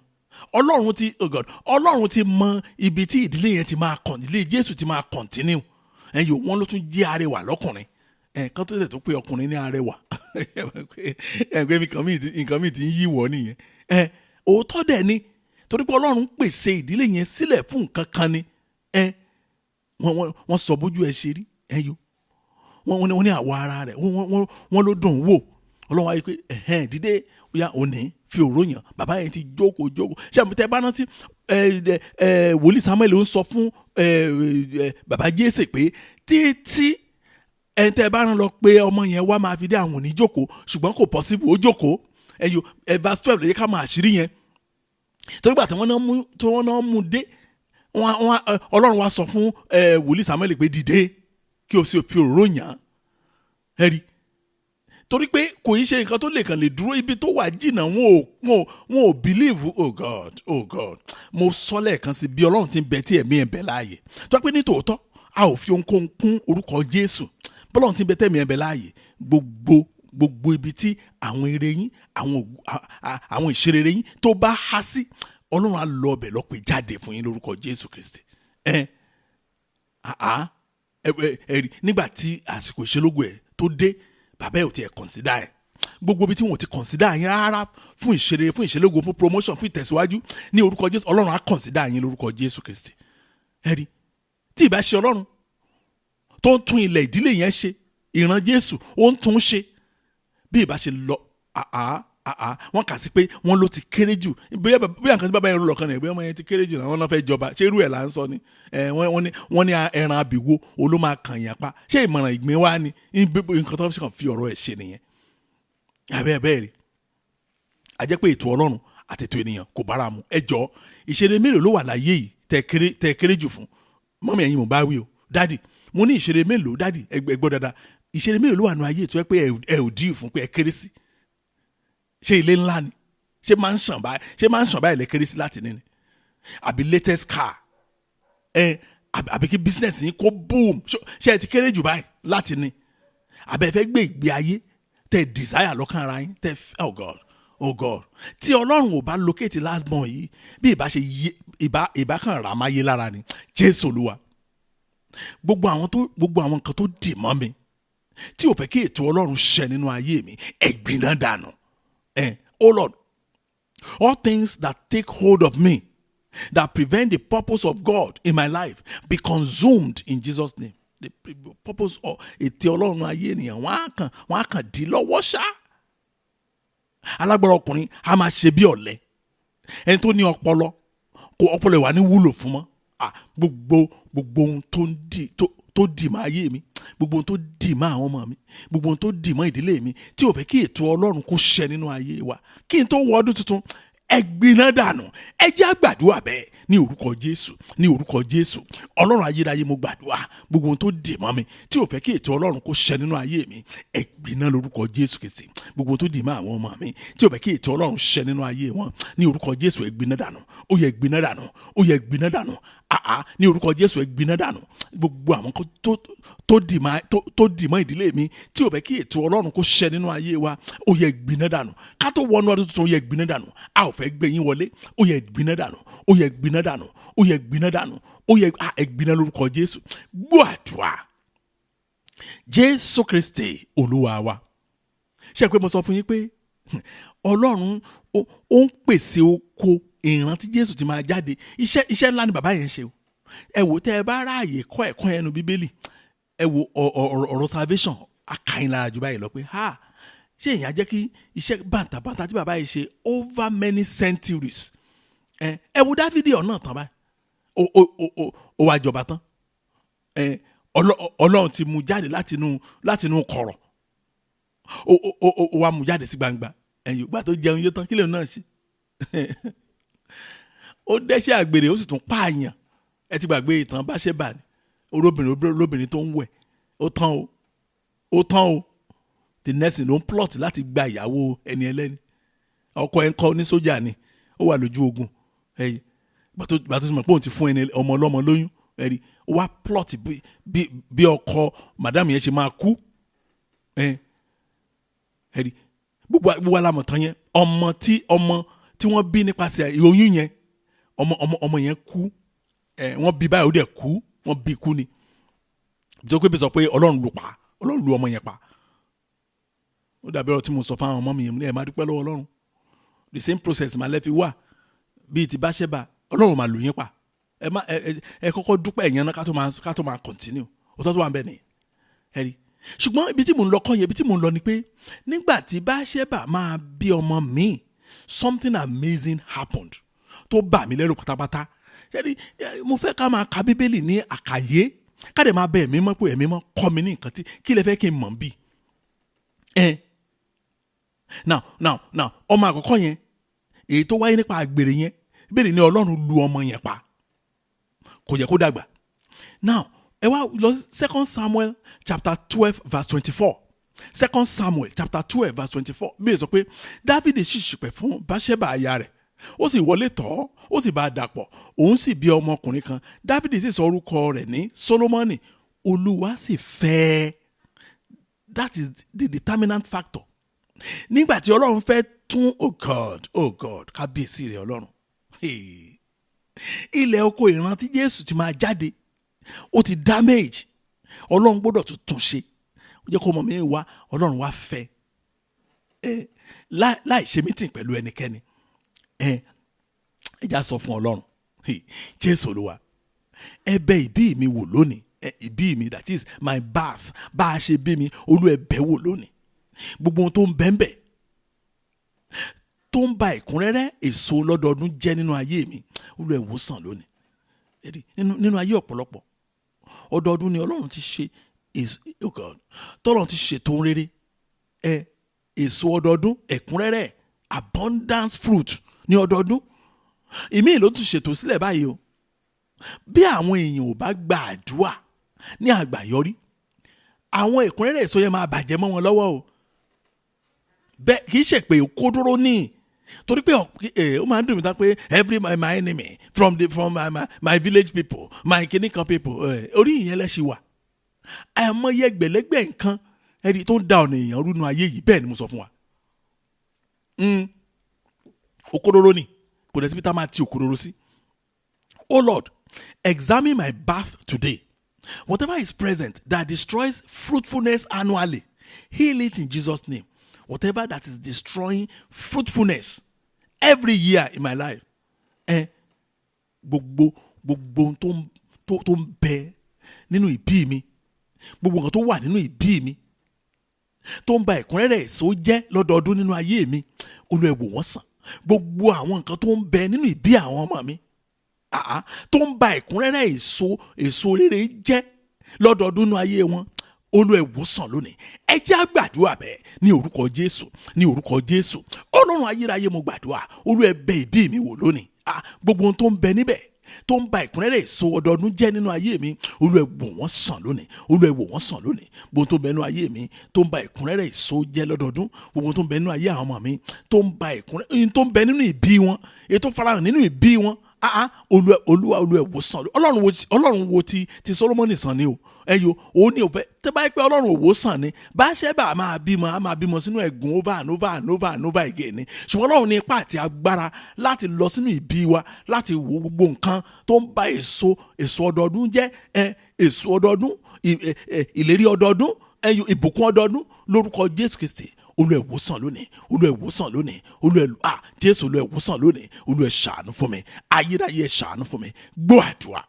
Ọlọ́run ti, oh God, Ọlọ́run ti mọ ibi tí ìdílé yẹn ti máa kàn, ìdílé Jésù ti máa continue. Ẹ̀yin wọn ló tún jẹ́ arẹwà lọ́kùnrin. Ẹ̀ẹ̀kan tó tẹ̀ tó pé ọkùnrin ní arẹwà. Ẹ̀gbẹ́ mi nǹkan mi ti ń yí wọ̀ nìyẹn. Òótọ́ dẹ̀ ni, torí pé Ọlọ́run pèsè ìdílé yẹn sílẹ̀ fún nǹkan kan ni. Wọ́n sọ bójú ẹ ṣe rí. Ẹ̀yin wọ́n ní àwọ̀ ara rẹ̀, wọ́n ló dùn wò. Ọlọ́run wáyé pé ẹ̀hẹ́n dídé ó yá òní fi òró yàn. Bàbá yẹn ti jókòó. Ṣé àmì tẹ́ bá rántí wòlíì Samuel ń sọ fún bàbá Jésè pé títí ẹni tẹ́ bá rán lọ pé ọmọ yẹn wá máa fi dé àwọn òní jókòó, ṣùgbọ́n kò possible ó jókòó. Ẹyọ verse 12 lè yẹ ká máa àṣírí yẹn. Torí gbà tí wọ́n náà mú dé, Ọlọ́run wá sọ fún wòlíì Samuel pé dìde kí o sì fi òró yàn. Ẹ rí, torí pé kò í ṣe nǹkan tó lè kàn lè dúró ibi tó wà jìnnà, wọn ò believe. Oh God, oh God, mo sọ lẹ́ẹ̀kan sí bí Ọlọ́run ti ń bẹ tí ẹ̀mí ẹ̀ ń bẹ láàyè. Tó pé ní tòótọ́ a ò fi ohunkóhun kún orúkọ Jésù, bọ́lọ́run ti ń bẹ tẹ̀mí ẹ̀ ń bẹ láàyè, gbogbo ibi tí àwọn eré yín, àwọn ìṣerere yín tó bá há sí, Ọlọ́run á lọ ọbẹ̀ lọ pé jáde fún yín lórúkọ Jésù Kristi. Ẹ nígbà tí àsìkò ìṣelógo ẹ̀ tó dé, bàbá ẹ̀ ò tiẹ̀ consider ẹ̀. Gbogbo ibi tí wọn ò ti consider yín rárá fún ìṣerere, fún ìṣelógo, fún promotion, fún ìtẹ̀síwájú ní orúkọ Jésù, Ọlọ́run á consider yín lórúkọ Jésù Kristi. Ẹ rí, tí ìbá ṣe Ọlọ́run tó ń tún ilẹ̀ ìdílé yẹn ṣe, ìran Jésù ó ń tún ṣe, bí ìbá ṣe lọ wọ́n kà sí pé wọ́n ló ti kéré jù. Bóyá nǹkan tí bàbá yẹn rò lọ́kàn rẹ̀, bóyá ọmọ yẹn ti kéré jù, àwọn náà fẹ́ jọba. Ṣé irú ẹ̀ là ń sọ ni? Wọ́n ní ẹran abìwo oló máa kàn yàn pa. Ṣé ìmọ̀ràn ìgbín wá ni? Nǹkan tó kàn fi ọ̀rọ̀ ẹ̀ ṣe nìyẹn. Abẹ́ bẹ́ẹ̀ rí, a jẹ́ pé ètò Ọlọ́run àti ètò ènìyàn kò bára mu. Ẹ jọ, ìṣeré mélòó ló wà láyé yìí tẹ́ kéré jù fún? Mọ́mí ẹ̀yin mo bá wí o, dádì, mo ní ìṣeré mélòó, dádì, ẹ gbọ́ dáadáa, ìṣeré mélòó ló wà nù ayé tó yẹ pé ẹ ò díì fún, pé ẹ kéré sí? Ṣé ilé ńlá ni? Ṣé máa ń ṣàn báyìí lẹ kéré sí láti ní ni? Àbí latest car? Àbí kí business yín kó boom? Ṣé ẹ ti kéré jù báyìí láti ní? Àbí ẹ fẹ́ gbé ìgbé ayé tẹ desire lọ́kàn ara yín tẹ, oh God, oh God. Tí Ọlọ́run ò bá locate last born yìí, bí ìbá ṣe yé, ìbá kan rà máa yé lára ni. Jésù Olúwa. Gbogbo àwọn nǹkan tó dì mọ́ mi tí ò fẹ́ kí ètò Ọlọ́run ṣẹ nínú ayé mi, ẹ̀gbin náà dànù. Oh Lord, all things that take hold of me, that prevent the purpose of God in my life, be consumed in Jesus' name. The purpose of ètò Ọlọ́run ayé ènìyàn, wọ́n á kàn dí lọ́wọ́ ṣá. Alágbára ọkùnrin á máa ṣe bí ọ̀lẹ. Ẹni tó ní ọpọlọ, kò ọpọlọ ìwà ní wúlò fún mọ́. Gbogbo ohun tó dì mọ́ ayé mi, gbogbo ohun tó dì mọ́ àwọn ọmọ mi, gbogbo ohun tó dì mọ́ ìdílé mi, tí ò fẹ́ kí ètò Ọlọ́run kó ṣẹ nínú ayé wa, kí n tó wọ ọdún tuntun, ẹ gbiná dànù. Ẹ jẹ́ á gbàdúrà bẹ́ẹ̀ ní orúkọ Jésù, ní orúkọ Jésù. Ọlọ́run ayérayé, mo gbàdúrà, gbogbo ohun tó dì mọ́ mi tí ò fẹ́ kí ètò Ọlọ́run kó ṣẹ nínú ayé mi, ẹ gbiná lórúkọ Jésù Kristi. Gbogbo ohun tó dì mọ́ àwọn ọmọ mi tí ò fẹ́ kí ètò Ọlọ́run ṣẹ nínú ayé wọn, ní orúkọ Jésù, ẹ gbiná dànù. Ó yẹ gbiná dànù, ó yẹ gbiná dànù. Ní orúkọ Jésù, ẹ gbiná dànù. Gbogbo àwọn tó dì mọ́ ìdílé mi tí ò fẹ́ kí ètò Ọlọ́run kó ṣẹ nínú ayé wa, ó yẹ gbiná dànù. Ká tó wọnú ọdún tuntun, ó yẹ gbiná dànù. A ò fẹ́ gbé yín wọlé, ó yẹ gbiná dànù, ó yẹ gbiná dànù, ó yẹ gbiná dànù, ó yẹ gbiná lórúkọ Jésù. Gbọ́ àdúrà. Jésù Kristi Olúwa wa. Ṣé pé mo sọ fún yín pé Ọlọ́run ó ń pèsè oko ìran tí Jésù ti máa jáde. Iṣẹ́ ńlá ni bàbá yẹn ṣe o. Ẹ wò, tẹ́ ẹ bá ráàyè kọ́ ẹ̀kọ́ ẹnu Bíbélì, ẹ wò ọ̀rọ̀ salvation akáyín lára jù báyìí lọ pé ha, ṣé èèyàn á jẹ́ kí iṣẹ́ bàǹtàbàǹtà tí bàbá yìí ṣe over many centuries. Ẹ wo Dáfídì ọ̀nà tán báyìí, ó wá jọba tán. Ọlọ́run ti mú jáde látinú kọ̀rọ̀, ó wá mú jáde sí gbangba. Ẹ̀yìn ìgbà tó jẹun yóò tán, kí lè náà ṣe? Ó dẹ́ṣẹ̀ àgbèrè, ó sì tún pààyàn. Ẹ ti gbàgbé ìtàn Báṣẹ́bà ni, olóbìnrin tó ń wẹ̀. Ó tán o, ó tán o. The next thing, ló ń plot láti gba ìyàwó ẹni ẹlẹ́ni. Ọkọ ẹ̀ ń kọ́ ní sójà ni, ó wà lójú ogun. Gbàtó ti mọ̀ pé òun ti fún ẹni ọmọ ọlọ́mọ lóyún, ẹ̀rí ó wá plot bí ọkọ madam yẹn ṣe máa kú. Ẹ̀rí gbogbo alámọ̀tán yẹn, ọmọ tí wọ́n bí nípasẹ̀ oyún yẹn, ọmọ yẹn kú. Wọ́n bí báyìí ó dẹ̀ kú, wọ́n bí kú ni. Bí sọ pé Ọlọ́run lù pa, Ọlọ́run lù ọmọ yẹn pa. Ó dàbí ọ̀rọ̀ tí mo sọ fáwọn ọmọ mi yẹn, ẹ máa dúpẹ́ lọ́wọ́ Ọlọ́run. The same process máa lẹ́fi wà bíi ti Báṣẹ́bà, Ọlọ́run máa lù yín pa. Ẹ má ẹ kọ́kọ́ dúpẹ́ ẹ̀yàn náà ká tó máa continue. Òótọ́ tó wà ń bẹ̀ nìyẹn. Ẹ rí. Ṣùgbọ́n ibi tí mò ń lọ kọ́ yẹn, ibi tí mò ń lọ ni pé nígbà tí Báṣẹ́bà máa bí ọmọ mi, something amazing happened tó bà mí lẹ́rù pátápátá. Ṣé rí, mo fẹ́ ká máa ka Bíbélì ní àkàyé, ká dẹ̀ máa bẹ ẹ̀mí mọ́ pé ẹ̀mí mọ́ kọ́ mi ní nǹkan tí kí lẹ fẹ́ kí n mọ̀ bí. Now ọmọ àkọ́kọ́ yẹn, èyí tó wáyé nípa àgbèrè yẹn, Bíbélì ní Ọlọ́run lu ọmọ yẹn pa, kò yẹ kó dàgbà. Now ẹ wá lọ 2 Samuel chapter 12 verse 24. 2 Samuel chapter 12 verse 24. Bíbélì sọ pé Dáfídì sì ṣìpẹ̀ fún Báṣẹ́bà aya rẹ̀, ó sì wọlé tọ̀, ó sì bá a dàpọ̀, òun sì bí ọmọkùnrin kan. Dáfídì sì sọ orúkọ rẹ̀ ní Sólómọ́nì. Olúwa sì fẹ́ ẹ. That is the determinant factor. Nígbà tí Ọlọ́run fẹ́ tún, oh God, kábíyèsí rẹ̀ Ọlọ́run. Ilẹ̀ oko ìran tí Jésù ti máa jáde, ó ti damage. Ọlọ́run gbọ́dọ̀ tún tún ṣe. Ó jẹ́ kó mọ̀ mí wá, Ọlọ́run wá fẹ́ ẹ láì ṣe meeting pẹ̀lú ẹnikẹ́ni. Ẹ já sọ fún Ọlọ́run, Jésù Olúwa, ẹ bẹ̀ ìbí mi wò lónìí. Ìbí mi, that is my birth, bá a ṣe bí mi, Olú ẹ bẹ̀ wò lónìí. Gbogbo ohun tó ń bẹ́ńbẹ́ tó ń ba ẹ̀kúnrẹ́rẹ́ èso lọ́dọọdún jẹ́ nínú ayé mi, Olú ẹ wò sàn lónìí. Nínú ayé ọ̀pọ̀lọpọ̀ ọdọọdún ni Ọlọ́run ti ṣe èso, tọ́lọ́run ti ṣètò rere. Èso ọdọọdún, ẹ̀kúnrẹ́rẹ́, abundance fruit ní ọdọọdún. Ìmíì ló tún ṣètò sílẹ̀ báyìí o. Bí àwọn èèyàn ò bá gba àdúrà ní àgbàyọrí, àwọn ẹ̀kúnrẹ́rẹ́ èso yẹn máa bàjẹ́ mọ́ wọn lọ́wọ́ o. Bẹ́ẹ̀ kì í ṣe pé kó dúró ní, torí pé ó máa ń dùn mí tán pé every my enemy from my village people, my kinikan people, orí ìyẹn lẹ́sìn wà. Àìmọye ẹgbẹ̀lẹ́gbẹ̀ nǹkan ẹni tó ń da ọ̀nà èèyàn rúnú ayé yìí, bẹ́ẹ̀ ni mo sọ fún wa. Òkodoro ni, kò dẹ̀ síbi tá a máa ti òkodoro sí. Oh Lord, examine my birth today. Whatever is present that destroys fruitfulness annually, heal it in Jesus' name. Whatever that is destroying fruitfulness every year in my life. Gbogbo tó ń bẹ nínú ìbí mi, gbogbo nǹkan tó wà nínú ìbí mi tó ń ba ẹ̀kúnrẹ́rẹ́ èso jẹ́ lọ́dọọdún nínú ayé mi, Olúwa ẹ wò wọ́n sàn. Gbogbo àwọn nǹkan tó ń bẹ nínú ìbí àwọn ọmọ mi tó ń ba ẹ̀kúnrẹ́rẹ́ èso rere jẹ́ lọ́dọọdún nínú ayé wọn, Olúwa ẹ wò sàn lónìí. Ẹ jẹ́ á gbàdúrà bẹ́ẹ̀ ní orúkọ Jésù, ní orúkọ Jésù. Ọlọ́run ayérayé, mo gbàdúrà, Olúwa ẹ bẹ̀ ìbí mi wò lónìí. Gbogbo ohun tó ń bẹ níbẹ̀ tó ń ba ẹ̀kúnrẹ́rẹ́ èso ọdọọdún jẹ́ nínú ayé mi, Olúwa ẹ wò wọ́n sàn lónìí. Olúwa ẹ wò wọ́n sàn lónìí. Gbogbo tó ń bẹ nínú ayé mi tó ń ba ẹ̀kúnrẹ́rẹ́ èso jẹ́ lọ́dọọdún, gbogbo tó ń bẹ nínú ayé àwọn ọmọ mi tó ń ba ẹ̀kúnrẹ́rẹ́ tó ń bẹ nínú ìbí wọn, èyí tó farahàn nínú ìbí wọn, Olúwa Olúwa ẹ wò sàn. Ọlọ́run wo ti Sólómọ́nì sàn ni o. Ẹyọ òun ni òfẹ́ tẹ́ bá yẹ pé Ọlọ́run òwò sàn ni, Báṣẹ́bà máa bímọ, á máa bímọ sínú ẹ̀gún over and over and over and over again ni. Ṣùgbọ́n Ọlọ́run ní ipá àti agbára láti lọ sínú ìbí wa, láti wo gbogbo nǹkan tó ń ba èso ọdọọdún jẹ́, èso ọdọọdún, ìlérí ọdọọdún, ìbùkún ọdọọdún lórúkọ Jésù Kristi. Olúwa ẹ wò sàn lónìí, Olúwa ẹ wò sàn lónìí, Olúwa Jésù, Olúwa ẹ wò sàn lónìí, Olúwa ẹ ṣàánú fún mi, ayérayé ẹ ṣàánú fún mi, gbọ́ àdúrà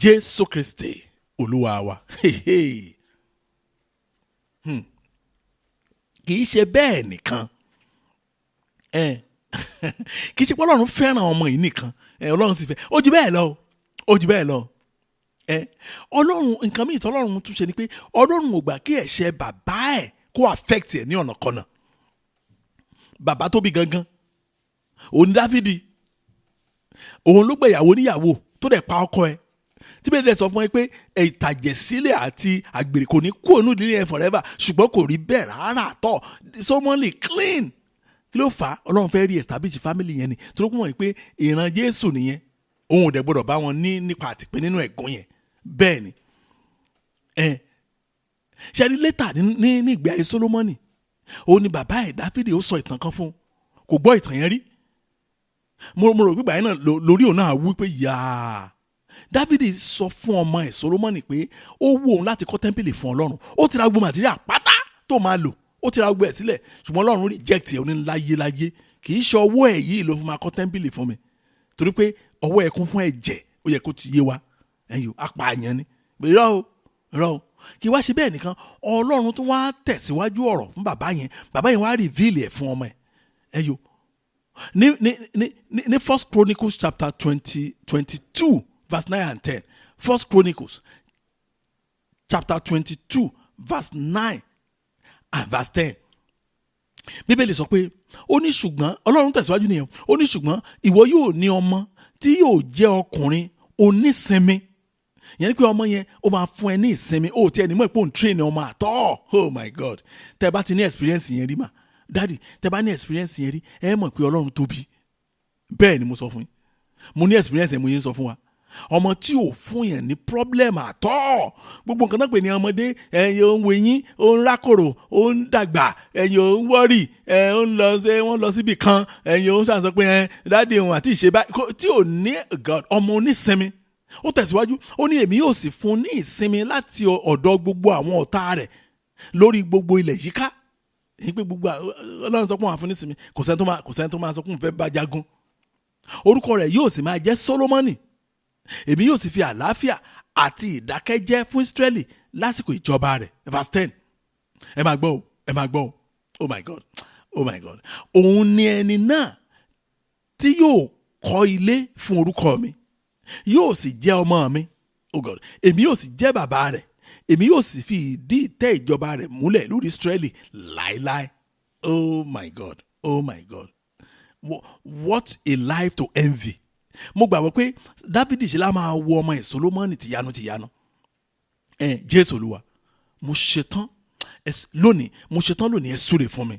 Jésù Kristi Olúwa wa. Kì í ṣe bẹ́ẹ̀ nìkan, kì í ṣe pé Ọlọ́run fẹ́ràn ọmọ yìí nìkan, Ọlọ́run sì fẹ́ ó jù bẹ́ẹ̀ lọ, ó jù bẹ́ẹ̀ lọ. Ọlọ́run, nǹkan mìíràn tọ́lọ́run tún ṣe ni pé Ọlọ́run ò gbà kí ẹ̀ṣẹ̀ bàbá ẹ̀ kó affect ẹ̀ ní ọ̀nà kọ̀nà. Bàbá tó bí gangan òun Dáfídì, òun ló gbẹ̀yàwó níyàwó tó dẹ̀ pa ọkọ ẹ̀. Tí bẹ́ẹ̀ dẹ̀ sọ fún ẹ pé ìtàjẹ̀sílẹ̀ àti àgbèrè kò ní kú ònú ìdílé yẹn forever, ṣùgbọ́n kò rí bẹ́ẹ̀ rárá tọ̀. Solomoni clean. Kí ló fà á? Ọlọ́run fẹ́ rí establish family yẹn ni, torí pé wọ́n yìí pé ìran Jésù nìyẹn, òun ò dẹ̀ gbọ́dọ̀ bá wọn ní nípa àtìpé nínú ẹ̀gún yẹn. Bẹ́ẹ̀ ni ẹ ṣe rí later ní ìgbé ayé Solomoni, òun ni bàbá ẹ̀ Dáfídì ó sọ ìtàn kan fún un, kò gbọ́ ìtàn yẹn rí. Mo rò gbígbà yẹn náà lórí òun náà wí pé yáa Dáfídì sọ fún ọmọ ẹ̀ Solomoni pé ó wù òun láti kọ́ tẹ́ḿpìlì fún Ọlọ́run. Ó ti ra gbogbo màtíríà pátá tó máa lò, ó ti ra gbogbo ẹ̀ sílẹ̀, ṣùgbọ́n Ọlọ́run reject ẹ̀. Ó ní láyé láyé, kì í ṣe ọwọ́ ẹ̀ yìí ló fi máa kọ́ tẹ́ḿpìlì fún mi, torí pé ọwọ́ ẹ̀ kún fún ẹ̀jẹ̀. Ó yẹ kó ti yé wa, ẹ̀yìn apààyàn ni. Irọ́ o, irọ́ o, kì í wá ṣe bẹ́ẹ̀ nìkan. Ọlọ́run tún wá tẹ̀síwájú ọ̀rọ̀ fún bàbá yẹn, bàbá yẹn wá reveal ẹ̀ fún ọmọ ẹ̀. Ẹ̀yọ́ ní First Chronicles chapter 22 verse 9 and 10. First Chronicles chapter 22 verse 9 and verse 10, Bíbélì sọ pé, ó ní ṣùgbọ́n, Ọlọ́run tẹ̀síwájú nìyẹn, ó ní ṣùgbọ́n ìwọ yóò ní ọmọ tí yóò jẹ́ ọkùnrin onísinmi. Yẹn ni pé ọmọ yẹn ó máa fún ẹ ní ìsinmi, ó tiẹ̀ ní mọ̀ pé òun train ọmọ àtọ́. Oh my God, tẹ bá ti ní experience yẹn rí mà, daddy, tẹ bá ní experience yẹn rí, ẹ mọ̀ pé Ọlọ́run tóbi. Bẹ́ẹ̀ ni mo sọ fún yín, mo ní experience yẹn, mo yẹn sọ fún wa. Ọmọ tí ò fún yẹn ní problem àtọ́, gbogbo nǹkan náà pè ní ọmọdé, ẹ̀yin ò ń wo eyín, ó ń rákòrò, ó ń dàgbà, ẹ̀yin ò ń worry, ẹ̀ ó ń lọ ṣe wọ́n lọ síbì kan, ẹ̀yin ò ń ṣàṣọ pé ẹ̀ daddy òun àti ìṣe báyìí tí ò ní. God, ọmọ onísinmi. Ó tẹ̀síwájú, ó ní èmi yóò sì fún ní ìsinmi láti ọ̀dọ̀ gbogbo àwọn ọ̀tá rẹ̀ lórí gbogbo ilẹ̀ yíká. Èyí pé gbogbo Ọlọ́run sọ pé òun á fún ní ìsinmi, kò sẹ́ni tó máa sọ pé òun fẹ́ bá jagun. Orúkọ rẹ̀ yóò sì máa jẹ́ Sólómọ́nì. Èmi yóò sì fi àlàáfíà àti ìdákẹ́jẹ́ fún Ísírẹ́lì lásìkò ìjọba rẹ̀. Verse 10, ẹ máa gbọ́ o, ẹ máa gbọ́ o. Oh my God, oh my God. Òun ni ẹni náà tí yóò kọ́ ilé fún orúkọ mi, yóò sì jẹ́ ọmọ mi. Oh God, èmi yóò sì jẹ́ bàbá rẹ̀, èmi yóò sì fi ìdí ìtẹ́ ìjọba rẹ̀ múlẹ̀ lórí Ísírẹ́lì láéláé. Oh my God, oh my God, what a life to envy. Mo gbàgbọ́ pé Dáfídì ṣe lá máa wo ọmọ ẹ̀ Sólómọ́nì tìyanu tìyanu. Ẹ Jésù Olúwa, mo ṣetán lónìí, mo ṣetán lónìí, ẹ súre fún mi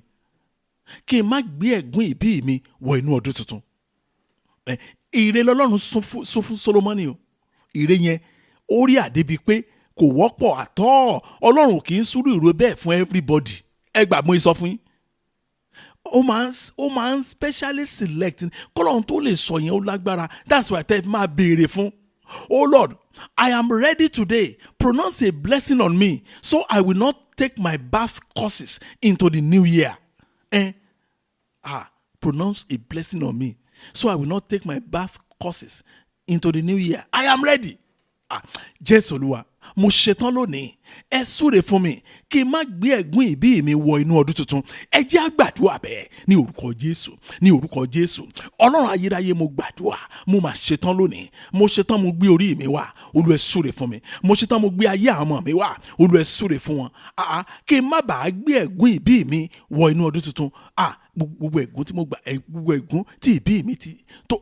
kí n má gbé ẹ̀gún ìbí mi wọ inú ọdún tuntun. Ẹ ire lọ́lọ́run sún fún Sólómọ́nì o. Ire yẹn ó rí àdébi pé kò wọ́pọ̀ àtọ́. Ọlọ́run kì í súrú ìró bẹ́ẹ̀ fún everybody. Ẹ gbà, mo sọ fún yín, ó máa ń specially select kọ́lọ́run tó lè sọ yẹn, ó lágbára. That's why tẹ́ fi máa béèrè fún. Oh Lord, I am ready today. Pronounce a blessing on me so I will not take my birth curses into the new year. Eh? Ah, pronounce a blessing on me so I will not take my birth curses into the new year. I am ready. Ah, Jésù Olúwa, mo ṣetán lónìí, ẹ súre fún mi kí n má gbé ẹ̀gún ìbí mi wọ inú ọdún tuntun. Ẹ jẹ́ á gbàdúrà bẹ́ẹ̀ ní orúkọ Jésù, ní orúkọ Jésù. Ọlọ́run ayérayé, mo gbàdúrà, mo mà ṣetán lónìí, mo ṣetán, mo gbé orí mi wá, Olúwa, ẹ súre fún mi. Mo ṣetán, mo gbé ayé àwọn ọmọ mi wá, Olúwa, ẹ súre fún wọn. Ah, kí n má bàa gbé ẹ̀gún ìbí mi wọ inú ọdún tuntun. Ah, gbogbo ẹ̀gún tí mo gbà, gbogbo ẹ̀gún tí ìbí mi ti tó,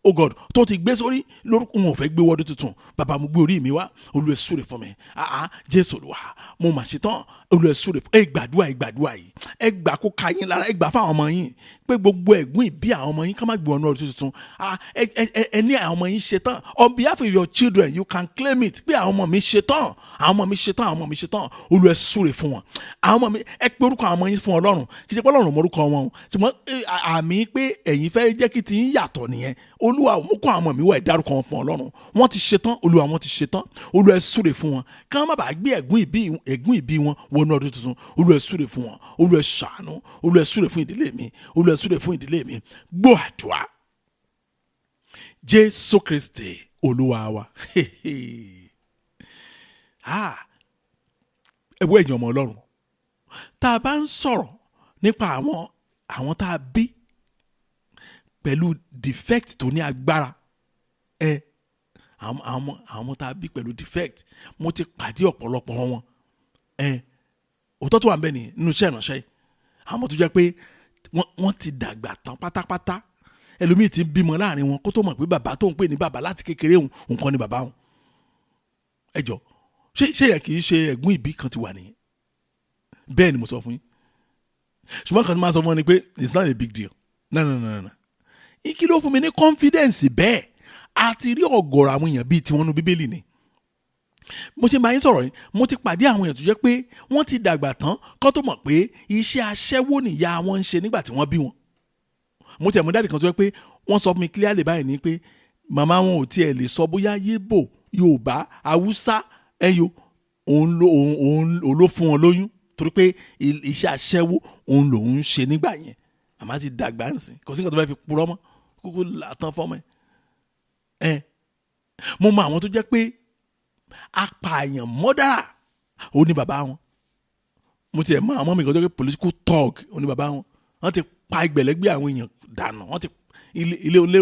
oh God, tó ti gbé sórí lórúkọ, wọn ò fẹ́ gbé wọdún tuntun. Bàbá, mo gbé orí mi wá, Olúwa, ẹ súre fún mi. Ah, Jésù Olúwa, mo mà ṣetán, Olúwa, ẹ súre fún. Ẹ gbàdúrà, ẹ gbàdúrà yìí, ẹ gbà kó ka yín lára. Ẹ gbà fáwọn ọmọ yín pé gbogbo ẹ̀gún ìbí àwọn ọmọ yín ká má gbé wọnú ọdún tuntun. Ah, ẹ ní àwọn ọmọ yín ṣetán. On behalf of your children, you can claim it pé àwọn ọmọ mi ṣetán, àwọn ọmọ mi ṣetán, àwọn ọmọ mi ṣetán. Olúwa, ẹ súre fún wọn. Àwọn ọmọ mi, ẹ pé orúkọ àwọn ọmọ yín fún Ọlọ́run. Kì í ṣe pé Ọlọ́run mọ orúkọ wọn o, ṣùgbọ́n àmì pé ẹ̀yin fẹ́ jẹ́ kí ti ń yàtọ̀ nìyẹn. Olúwa, mú kó àwọn ọmọ mi wá, ẹ dárúkọ wọn fún Ọlọ́run. Wọ́n ti ṣetán, Olúwa, wọ́n ti ṣetán. Olúwa, ẹ súre fún wọn kí wọ́n má bàa gbé ẹ̀gún ìbí wọn wọnú ọdún tuntun. Olúwa, ẹ súre fún wọn. Olúwa, ẹ ṣàánú. Olúwa, ẹ súre fún ìdílé mi. Olúwa, ẹ súre fún ìdílé mi. Gbọ́ àdúrà, Jésù Kristi Olúwa wa. Ah, ẹ wo, ẹ̀yin ọmọ Ọlọ́run, tá a bá ń sọ̀rọ̀ nípa àwọn tá a bí pẹ̀lú defect tó ní agbára, ẹ àwọn tá a bí pẹ̀lú defect, mo ti pàdé ọ̀pọ̀lọpọ̀ wọn. Ẹ òótọ́ tó wà ń bẹ nìyẹn nínú iṣẹ́ ìránṣẹ́ yìí. Àwọn tó jẹ́ pé wọ́n ti dàgbà tán pátápátá, ẹlòmíì ti bímọ láàrin wọn kó tó mọ̀ pé bàbá tó ń pè ní bàbá láti kékeré òun nǹkan ni bàbá òun. Ẹ jọ, ṣé yẹ kì í ṣe ẹ̀gún ìbí kan ti wà nìyẹn? Bẹ́ẹ̀ ni mo sọ fún yín. Ṣùgbọ́n kan tí máa sọ fún wọn ni pé it's not a big deal. No, no, no, no. Kí ló fún mi ní confidence bẹ́ẹ̀? A ti rí ọ̀gọ̀rọ̀ àwọn èèyàn bíi tiwọn nú Bíbélì ni. Mo ṣe máa ń sọ̀rọ̀ yìí, mo ti pàdé àwọn èèyàn tó jẹ́ pé wọ́n ti dàgbà tán kó tó mọ̀ pé iṣẹ́ aṣẹ́wó nìyá wọn ń ṣe nígbà tí wọ́n bí wọn. Mo tiẹ̀ mú dáàdì kan tó jẹ́ pé wọ́n sọ fún mi clearly báyìí ni pé màmá wọn ò tiẹ̀ lè sọ bóyá Yíbò, Yorùbá, Haúsá, ẹ̀yọ, òun ló fún wọn lóyún torí pé iṣẹ́ aṣẹ́wó òun lòun ń ṣe nígbà yẹn. Màmá ti dàgbà ń sìn, kò sí nǹkan tó fẹ́ fi purọ́ mọ́, kúkú látàn fọ́mọ ẹ̀. Mo mọ àwọn tó jẹ́ pé apààyàn mọ́dára ó ní bàbá wọn. Mo tiẹ̀ mọ àwọn mìíràn tó jẹ́ pé political thug ó ní bàbá wọn. Wọ́n ti pa ẹgbẹ̀lẹ́gbẹ̀ àwọn èèyàn dànù, wọ́n ti ilé ilé,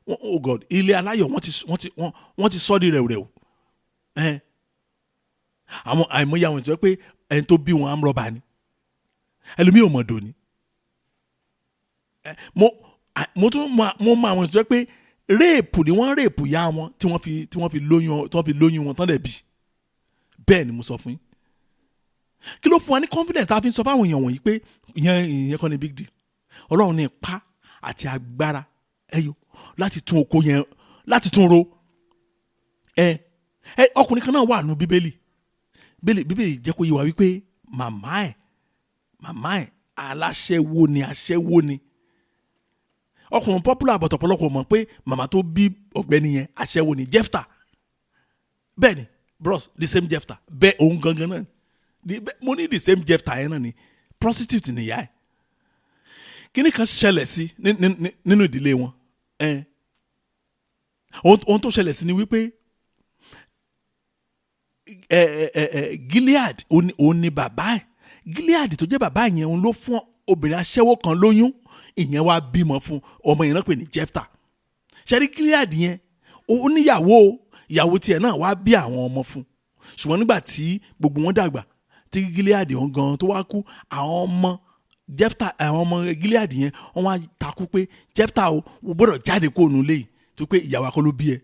oh God, ilé aláyọ̀ wọ́n ti sọ́ di rẹ̀wẹ̀rẹ̀wò. Àwọn àìmọye àwọn ìjọ pé ẹni tó bí wọn amrọ̀bà ni, ẹlòmíì ò mọ̀ dòní. Mo tún mo mọ àwọn ìjọ pé réèpù ni wọ́n réèpù ya wọn tí wọ́n fi lóyún wọn tán lẹ̀ bí. Bẹ́ẹ̀ ni mo sọ fún yín. Kí ló fún wa ní confidence tá a fi ń sọ fáwọn èèyàn wọ̀nyí pé ìyẹn kọ́ ni big deal? Ọlọ́run ní ipá àti agbára ẹyọ láti tún oko yẹn, láti tún ro. Ẹ ọkùnrin kan náà wà nù Bíbélì. Bíbélì jẹ́ kó yé wa wípé màmá ẹ̀ aláṣẹ́wó ni, aṣẹ́wó ni. Ọkùnrin popular bọ̀tọ̀pọ̀lọpọ̀ mọ̀ pé màmá tó bí ọ̀gbẹ́ni yẹn aṣẹ́wó ni, Jephthah. Bẹ́ẹ̀ ni bros, the same Jephthah. Bẹ́ẹ̀ òun gangan náà ni, mo ní the same Jephthah yẹn náà ni, prostitute nìyá ẹ̀. Kíní kan ṣẹlẹ̀ sí nínú ìdílé wọn. Ohun tó ṣẹlẹ̀ sí ni wípé Gilead òun ni bàbá ẹ̀. Gilead tó jẹ́ bàbá yẹn òun ló fún obìnrin aṣẹ́wó kan lóyún, ìyẹn wá bímọ fún ọmọ yẹn náà pè ní Jephthah. Ṣẹ́rí Gilead yẹn ó níyàwó, ìyàwó tiẹ̀ náà wá bí àwọn ọmọ fún. Ṣùgbọ́n nígbà tí gbogbo wọn dàgbà, tí Gilead òun gan tó wá kú, àwọn ọmọ Jephthah, àwọn ọmọ Gilead yẹn wọ́n wá takú pé Jephthah o gbọ́dọ̀ jáde kó nu léyìí tó pé ìyàwó akọ́ ló bí ẹ.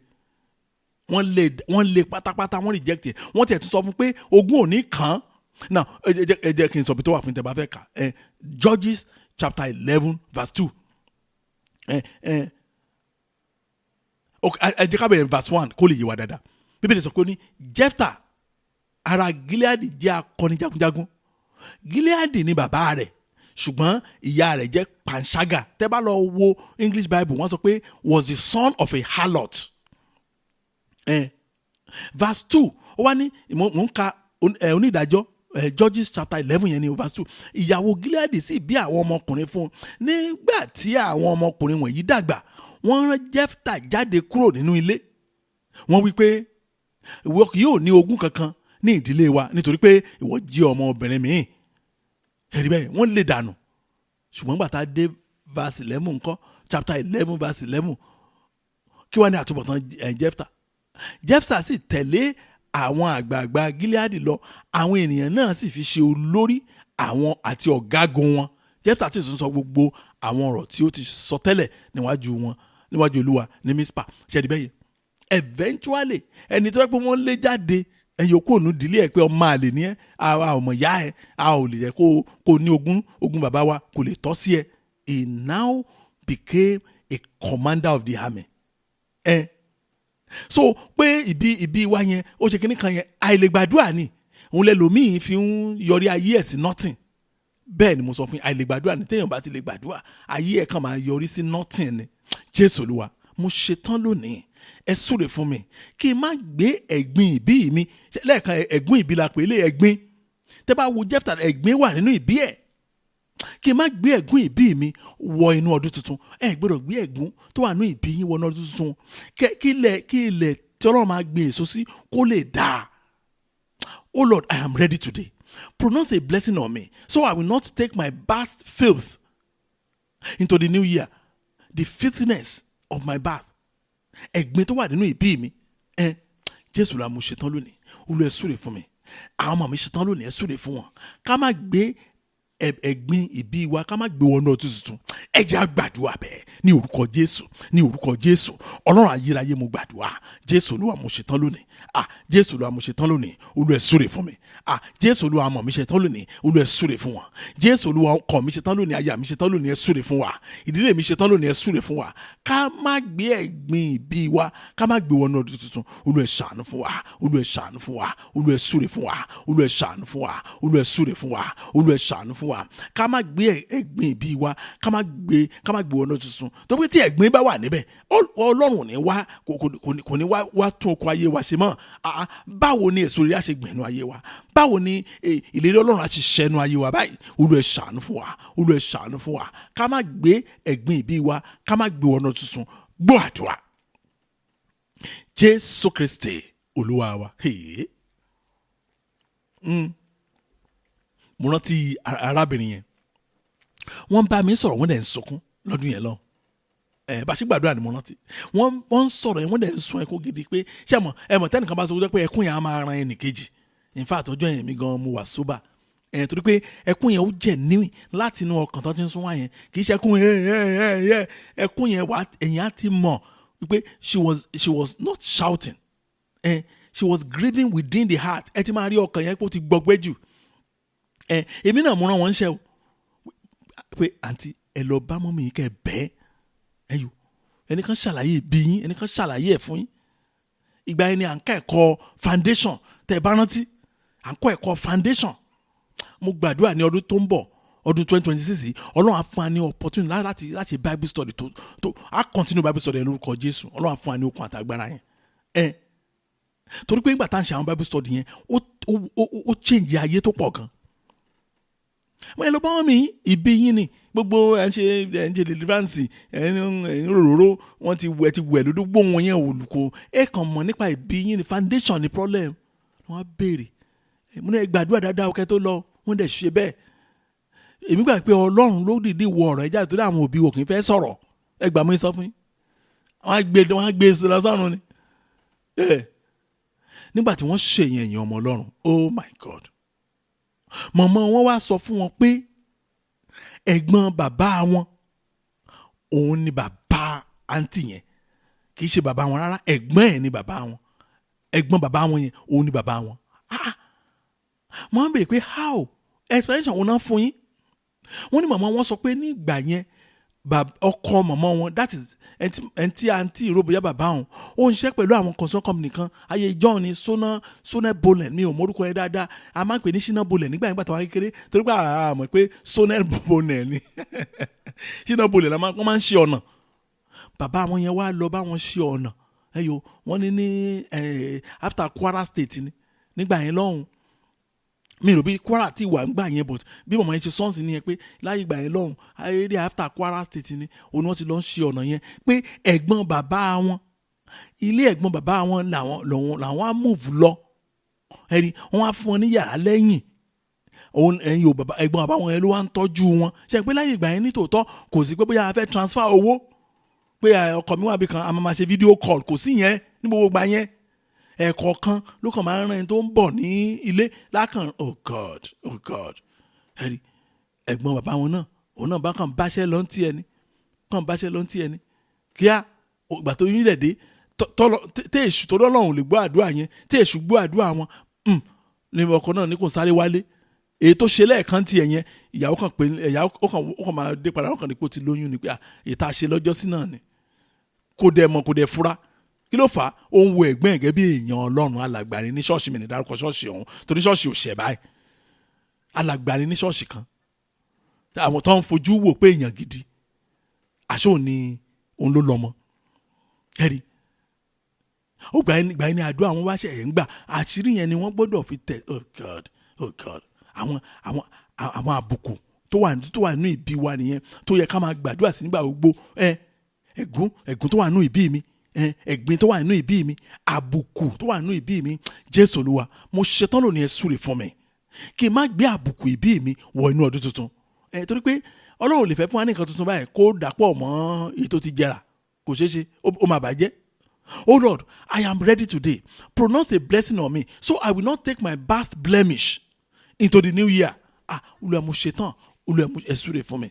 Wọ́n lé pátápátá, wọ́n reject ẹ. Wọ́n tiẹ̀ tún sọ fún pé ogún ò ní kàn án. Now ẹ jẹ́ kí n sọ bí tó wà fún tẹ́ bá fẹ́ kà. Judges chapter 11 verse 2. Ẹ jẹ́ ká bẹ̀rẹ̀ verse 1 kó lè yé wa dáadáa. Bíbélì sọ pé ó ní Jephthah ará Gilead jẹ́ akọni jagunjagun. Gilead ni bàbá rẹ̀, ṣùgbọ́n ìyá rẹ̀ jẹ́ panṣágà. Tẹ́ bá lọ wo English Bible, wọ́n sọ pé was the son of a harlot. Verse 2, ó wá ní mò ń ka onídàájọ́ Judges chapter 11 yẹn ni verse 2. Ìyàwó Gilead sì bí àwọn ọmọkùnrin fún un. Nígbà tí àwọn ọmọkùnrin wọ̀nyí dàgbà, wọ́n rán Jephthah jáde kúrò nínú ilé. Wọ́n wí pé ìwọ kì yóò ní ogún kankan ní ìdílé wa nítorí pé ìwọ jí ọmọbìnrin míì. Ẹ̀rí bẹ́ẹ̀ wọ́n lè dànù. Ṣùgbọ́n gbà tá a dé verse 11 ńkọ́, chapter 11 verse 11, kí wàá ní àtúbọ̀tán Jephthah? Jephthah sì tẹ̀lé àwọn àgbààgbà Gilead lọ, àwọn ènìyàn náà sì fi ṣe olórí àwọn àti ọ̀gágun wọn. Jephthah sì tún sọ gbogbo àwọn ọ̀rọ̀ tí ó ti sọ tẹ́lẹ̀ níwájú wọn, níwájú Olúwa ní Mispa. Ṣé ẹ̀rí bẹ́ẹ̀ yẹn? Eventually ẹni tó yẹ pé wọ́n lé jáde ẹ̀yìn òkú ònú ìdílé ẹ̀ pé ọmọ àlè ní ẹ́, a ò mọ̀ yá ẹ̀, a ò lè jẹ́ kó ní ogún bàbá wa kò lè tọ́ sí ẹ. He now became a commander of the army. So pé ìbí wa yẹn ó ṣe kíní kan yẹn, àìlègbàdúrà ni òun lẹ́lòmíì fi ń yọrí ayé ẹ̀ sí nothing. Bẹ́ẹ̀ ni mo sọ fún yín, àìlègbàdúrà ni. Téèyàn bá ti lè gbàdúrà, ayé ẹ̀ kàn máa yọrí sí nothing ni. Jésù Olúwa, mo ṣetán lónìí, ẹ súre fún mi kí n má gbé ẹ̀gbin ìbí mi. Lẹ́ẹ̀kan ẹ̀gbin ìbí la pè é lé ẹ̀gbin. Tẹ́ bá wo Jephthah, ẹ̀gbin wà nínú ìbí ẹ̀. Kí n má gbé ẹ̀gún ìbí mi wọ inú ọdún tuntun. Ẹ gbọ́dọ̀ gbé ẹ̀gún tó wà nínú ìbí yín wọ inú ọdún tuntun. Kí ilẹ̀ tí Ọlọ́run máa gbé èso sí kó lè dáa. Oh Lord, I am ready today. Pronounce a blessing on me so I will not take my birth filth into the new year. The filthiness of my birth. Ẹ̀gbin tó wà nínú ìbí mi. Jésù la mo ṣetán lónìí. Olúwa ẹ súre fún mi. Àwọn ọmọ mi ṣetán lónìí, ẹ súre fún wọn. Ká má gbé ẹ̀gbin ìbí wa, ká má gbé wọnú ọdún tuntun. Ẹ jẹ́ á gbàdúrà bẹ́ẹ̀ ní orúkọ Jésù, ní orúkọ Jésù. Ọlọ́run ayérayé, mo gbàdúrà. Jésù Olúwa, mo ṣetán lónìí. Ah, Jésù Olúwa, mo ṣetán lónìí. Olúwa, ẹ súre fún mi. Ah, Jésù Olúwa, ọmọ mi ṣetán lónìí. Olúwa, ẹ súre fún wọn. Jésù Olúwa, ọkọ mi ṣetán lónìí, aya mi ṣetán lónìí, ẹ súre fún wa. Ìdílé mi ṣetán lónìí, ẹ súre fún wa. Ká má gbé ẹ̀gbin ìbí wa, ká má gbé wọnú ọdún tuntun. Olúwa, ẹ ṣàánú fún wa. Olúwa, ẹ ṣàánú fún wa. Olúwa, ẹ súre fún wa. Olúwa, ẹ ṣàánú fún wa. Olúwa, ẹ súre fún wa. Olúwa, ẹ ṣàánú fún wa. Ká má gbé ẹ̀gbin ìbí wa, ká má gbé wọnú ọdún tuntun, tó pé tí ẹ̀gbin bá wà níbẹ̀, Ọlọ́run ò ní wá, kò ní wá tún oko ayé wa ṣe mọ́. Ah, ah, báwo ni èso rere á ṣe gbẹ̀nu ayé wa? Báwo ni ìlérí Ọlọ́run á ṣe ṣẹnu ayé wa báyìí? Olúwa, ẹ ṣàánú fún wa. Olúwa, ẹ ṣàánú fún wa. Ká má gbé ẹ̀gbin ìbí wa, ká má gbé wọnú tuntun. Gbọ́ àdúrà, Jésù Kristi Olúwa wa. Hey. Mo rántí arábìnrin yẹn, wọ́n bá mi sọ̀rọ̀, wọ́n dẹ̀ ń sunkún lọ́dún yẹn lọ. Ẹ bá ṣe gbàdúrà ni mo rántí wọ́n ń sọ̀rọ̀ yẹn, wọ́n dẹ̀ ń sun ẹkún gidi pé ṣé ẹ mọ̀, ẹ mọ̀ tẹ́nìkan bá sọ pé ẹkún yẹn á máa ran ẹnì kejì. In fact, ọjọ́ yẹn mi gan mo wà sober ẹ, torí pé ẹkún yẹn, ó jẹ́ níwìn láti inú ọkàn tó ti ń sún wá yẹn. Kì í ṣe ẹkún ẹ ẹ ẹ ẹ. Ẹkún yẹn wà, ẹ̀yìn á ti mọ̀ wípé she was not shouting ẹ, she was grieving within the heart. Ẹ ti máa rí ọkàn yẹn pé ó ti gbọgbẹ́ jù ẹ. Èmi náà mo rán wọn ń ṣe o pé àǹtí, ẹ lọ bá mummy yín, kẹ́ ẹ bẹ́ẹ̀ ẹ yò, ẹnìkan ṣàlàyé ìbí yín, ẹnìkan ṣàlàyé ẹ̀ fún yín. Ìgbà yẹn ni à ń kọ́ ẹ̀kọ́ foundation. Tẹ́ ẹ bá rántí, à ń kọ́ ẹ̀kọ́ foundation. Mo gbàdúrà ní ọdún tó ń bọ̀, ọdún 2026 yìí, Ọlọ́run á fún wa ní opportunity láti bible study tó á continue bible study yẹn lórúkọ Jésù. Ọlọ́run á fún wa ní okun àtàgbára yẹn ẹ, torí pé nígbà tá à ń ṣe àwọn bible study yẹn, ó change ayé tó pọ̀ gan. Wọ́n yẹn lọ bá wọn mi, ìbí yín ni gbogbo ẹ̀ ń ṣe, ẹ̀ ń ṣe deliverance, ẹ̀ ń rororo, wọ́n ti wẹ̀, ti wẹ̀ lódúgbò wọn yẹn olùkọ́. Ẹ̀ kàn mọ̀ nípa ìbí yín ni foundation ni problem. Wọ́n á béèrè, mo ní ẹ gbàdúrà dáadáa ọkẹ́ tó lọ. Wọ́n dẹ̀ ṣe bẹ́ẹ̀. Èmi gbà pé Ọlọ́run ló dìde wọ ọ̀rọ̀ ẹ jáde, torí àwọn òbí wò kì í fẹ́ sọ̀rọ̀. Ẹ gbà mí sọ fún yín, wọ́n á gbé lọ sọ́run ni. Nígbà tí wọ́n ṣe yẹn, èèyàn ọmọ Ọlọ́run, oh my God, mọ̀mọ́ wọn wá sọ fún wọn pé ẹ̀gbọ́n bàbá wọn, òun ni bàbá àǹtí yẹn. Kì í ṣe bàbá wọn rárá, ẹ̀gbọ́n ẹ̀ ni bàbá wọn. Ẹ̀gbọ́n bàbá wọn yẹn, òun ni bàbá wọn. Ah, wọ́n á béèrè pé how, explanation wọn náà fún yín? Wọ́n ní màmá wọn sọ pé nígbà yẹn, ọkọ màmá wọn, that is ẹntì àǹtí ìròbóyá bàbá wọn, ó ń ṣiṣẹ́ pẹ̀lú àwọn construction company kan ayé john ní Sona Bolen. Mi ò mọ̀rúkọ yẹn dáadáa, a máa ń pè ní Shina Bolen nígbà yẹn gbàtà wọn kékeré, torí pé a mọ̀ pé Sona Bolen ni Shina Bolen. Wọ́n máa ń ṣe ọ̀nà. Bàbá wọn yẹn wá lọ bá wọn ṣe ọ̀nà ẹyọ. Wọ́n ní after Kwara State ni nígbà yẹn lọ́hùn. Mi rò bí Kwara ti wà ńgbà yẹn, but bí màmá yẹn ṣe sọ́ọ̀sì nìyẹn pé láyé ìgbà yẹn lọ́hùn, area after Kwara State ni òun wọ́n ti lọ ń ṣe ọ̀nà yẹn, pé ẹ̀gbọ́n bàbá wọn, ilé ẹ̀gbọ́n bàbá wọn làwọn á move lọ. Ẹni wọ́n á fún wọn ní yàrá lẹ́yìn òun. Ẹ̀yin ò bàbá, ẹ̀gbọ́n bàbá wọn yẹn ló wá ń tọ́jú wọn. Ṣe pé láyé ìgbà yẹn ní tòótọ́, kò sí pé bóyá a fẹ́ transfer owó pé ọkọ mi wà bí kan, a máa ṣe video call, kò sí yẹn ní gbogbo ìgbà yẹn. Ẹ̀kọ̀ọ̀kan ló kàn máa ń rán ẹni tó ń bọ̀ ní ilé lákàn. Oh God, oh God. Ẹ̀rí ẹ̀gbọ́n bàbá wọn náà, òun náà bá kàn báṣẹ́ lọ ń tiẹ̀ ni, kàn báṣẹ́ lọ ń tiẹ̀ ni kíá. Ìgbà tó yín dẹ̀ dé tẹ́ èṣù tó lọ́lọ́run lè gbọ́ àdúrà yẹn, tẹ́ èṣù gbọ́ àdúrà wọn ní ọkọ náà ní kò sáré wálé. Èyí tó ṣe lẹ́ẹ̀kan tiẹ̀ yẹn, ìyàwó kan pé ìyàwó ó kàn máa dé padà, ó kàn ní pé ó ti lóyún ni, pé èyí tá a ṣe lọ́jọ́ sí náà ni. Kò dẹ̀ mọ̀, kò dẹ̀ fura. Kí ló fà á? Ó ń wo ẹ̀gbọ́n ẹ̀ gẹ́gẹ́ bí èèyàn Ọlọ́run. Alàgbà ni ní ṣọ́ọ̀ṣì mi, ní dárúkọ ṣọ́ọ̀ṣì ọ̀hún torí ṣọ́ọ̀ṣì ò ṣẹ̀ báyìí. Alàgbà ni ní ṣọ́ọ̀ṣì kan, àwọn tó ń fojú wò pé èèyàn gidi, àṣọ òní òun ló lọ́mọ. Ẹ̀rí ó gbà ẹni àdúrà wọn wá ṣe ẹ̀ ń gbà. Àṣírí yẹn ni wọ́n gbọ́dọ̀ fi tẹ̀. Oh God, oh God. Àwọn àbùkù tó wà nínú ìbí wa nìyẹn tó yẹ ká máa gbàdúrà sí nígbà gbogbo. Ẹ ẹ̀gún tó wà nínú ìbí mi, ẹ̀gbin tó wà nínú ìbí mi, àbùkù tó wà nínú ìbí mi, Jésù Olúwa, mo ṣetán lónìí, ẹ súre fún mi kí n má gbé àbùkù ìbí mi wọ inú ọdún tuntun. Ẹ torí pé Ọlọ́run lè fẹ́ fún wa ní nǹkan tuntun báyìí kó dàpọ̀ mọ́ èyí tó ti jẹrà, kò ṣeé ṣe, ó máa bàjẹ́. Oh Lord, I am ready today. Pronounce a blessing on me so I will not take my birth blemish into the new year. Ah, Olúwa, mo ṣetán. Olúwa ẹ súre fún mi.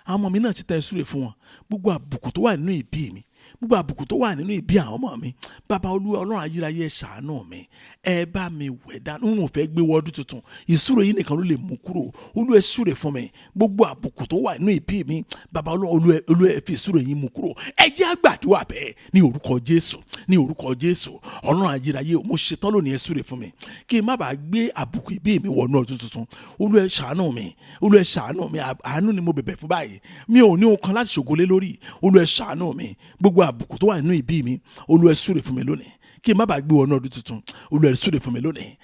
Àwọn ọmọ mi náà ṣe tán, ẹ súre fún wọn. Gbogbo àbùkù tó wà nínú ìbí mi, gbogbo àbùkù tó wà nínú ìbí àwọn ọmọ mi, bàbá Olúwa Ọlọ́run ayérayé, ẹ ṣàánú mi, ẹ bá mi wẹ̀ dànù. N ò fẹ́ gbé wọ́ọ́dún tuntun, ìsúre yìí nìkan ló lè mú kúrò. Olúwa ẹ súre fún mi. Gbogbo àbùkù tó wà nínú ìbí mi, bàbá Olúwa ẹ fi ìsúre yìí mú kúrò. Ẹ jẹ́ á gbàdúrà bẹ́ẹ̀ ní orúkọ Jésù, ní orúkọ Jésù. Ọlọ́run ayérayé, mo ṣetán lónìí, ẹ súre fún mi kí n má bàa gbé àbùkù ìbí mi wọnú ọdún tuntun. Olúwa ẹ ṣàánú mi, Olúwa ẹ ṣàánú mi. Àánú ni mo bẹ̀bẹ̀ fún báyìí, mi ò ní ohun kan láti ṣògo lé lórí. Olúwa ẹ ṣàánú mi. Gbogbo àbùkù tó wà nínú ìbí mi, Olúwa ẹ súre fún mi lónìí kí n má bàa gbé wọnú ọdún tuntun. Olúwa ẹ súre fún mi lónìí.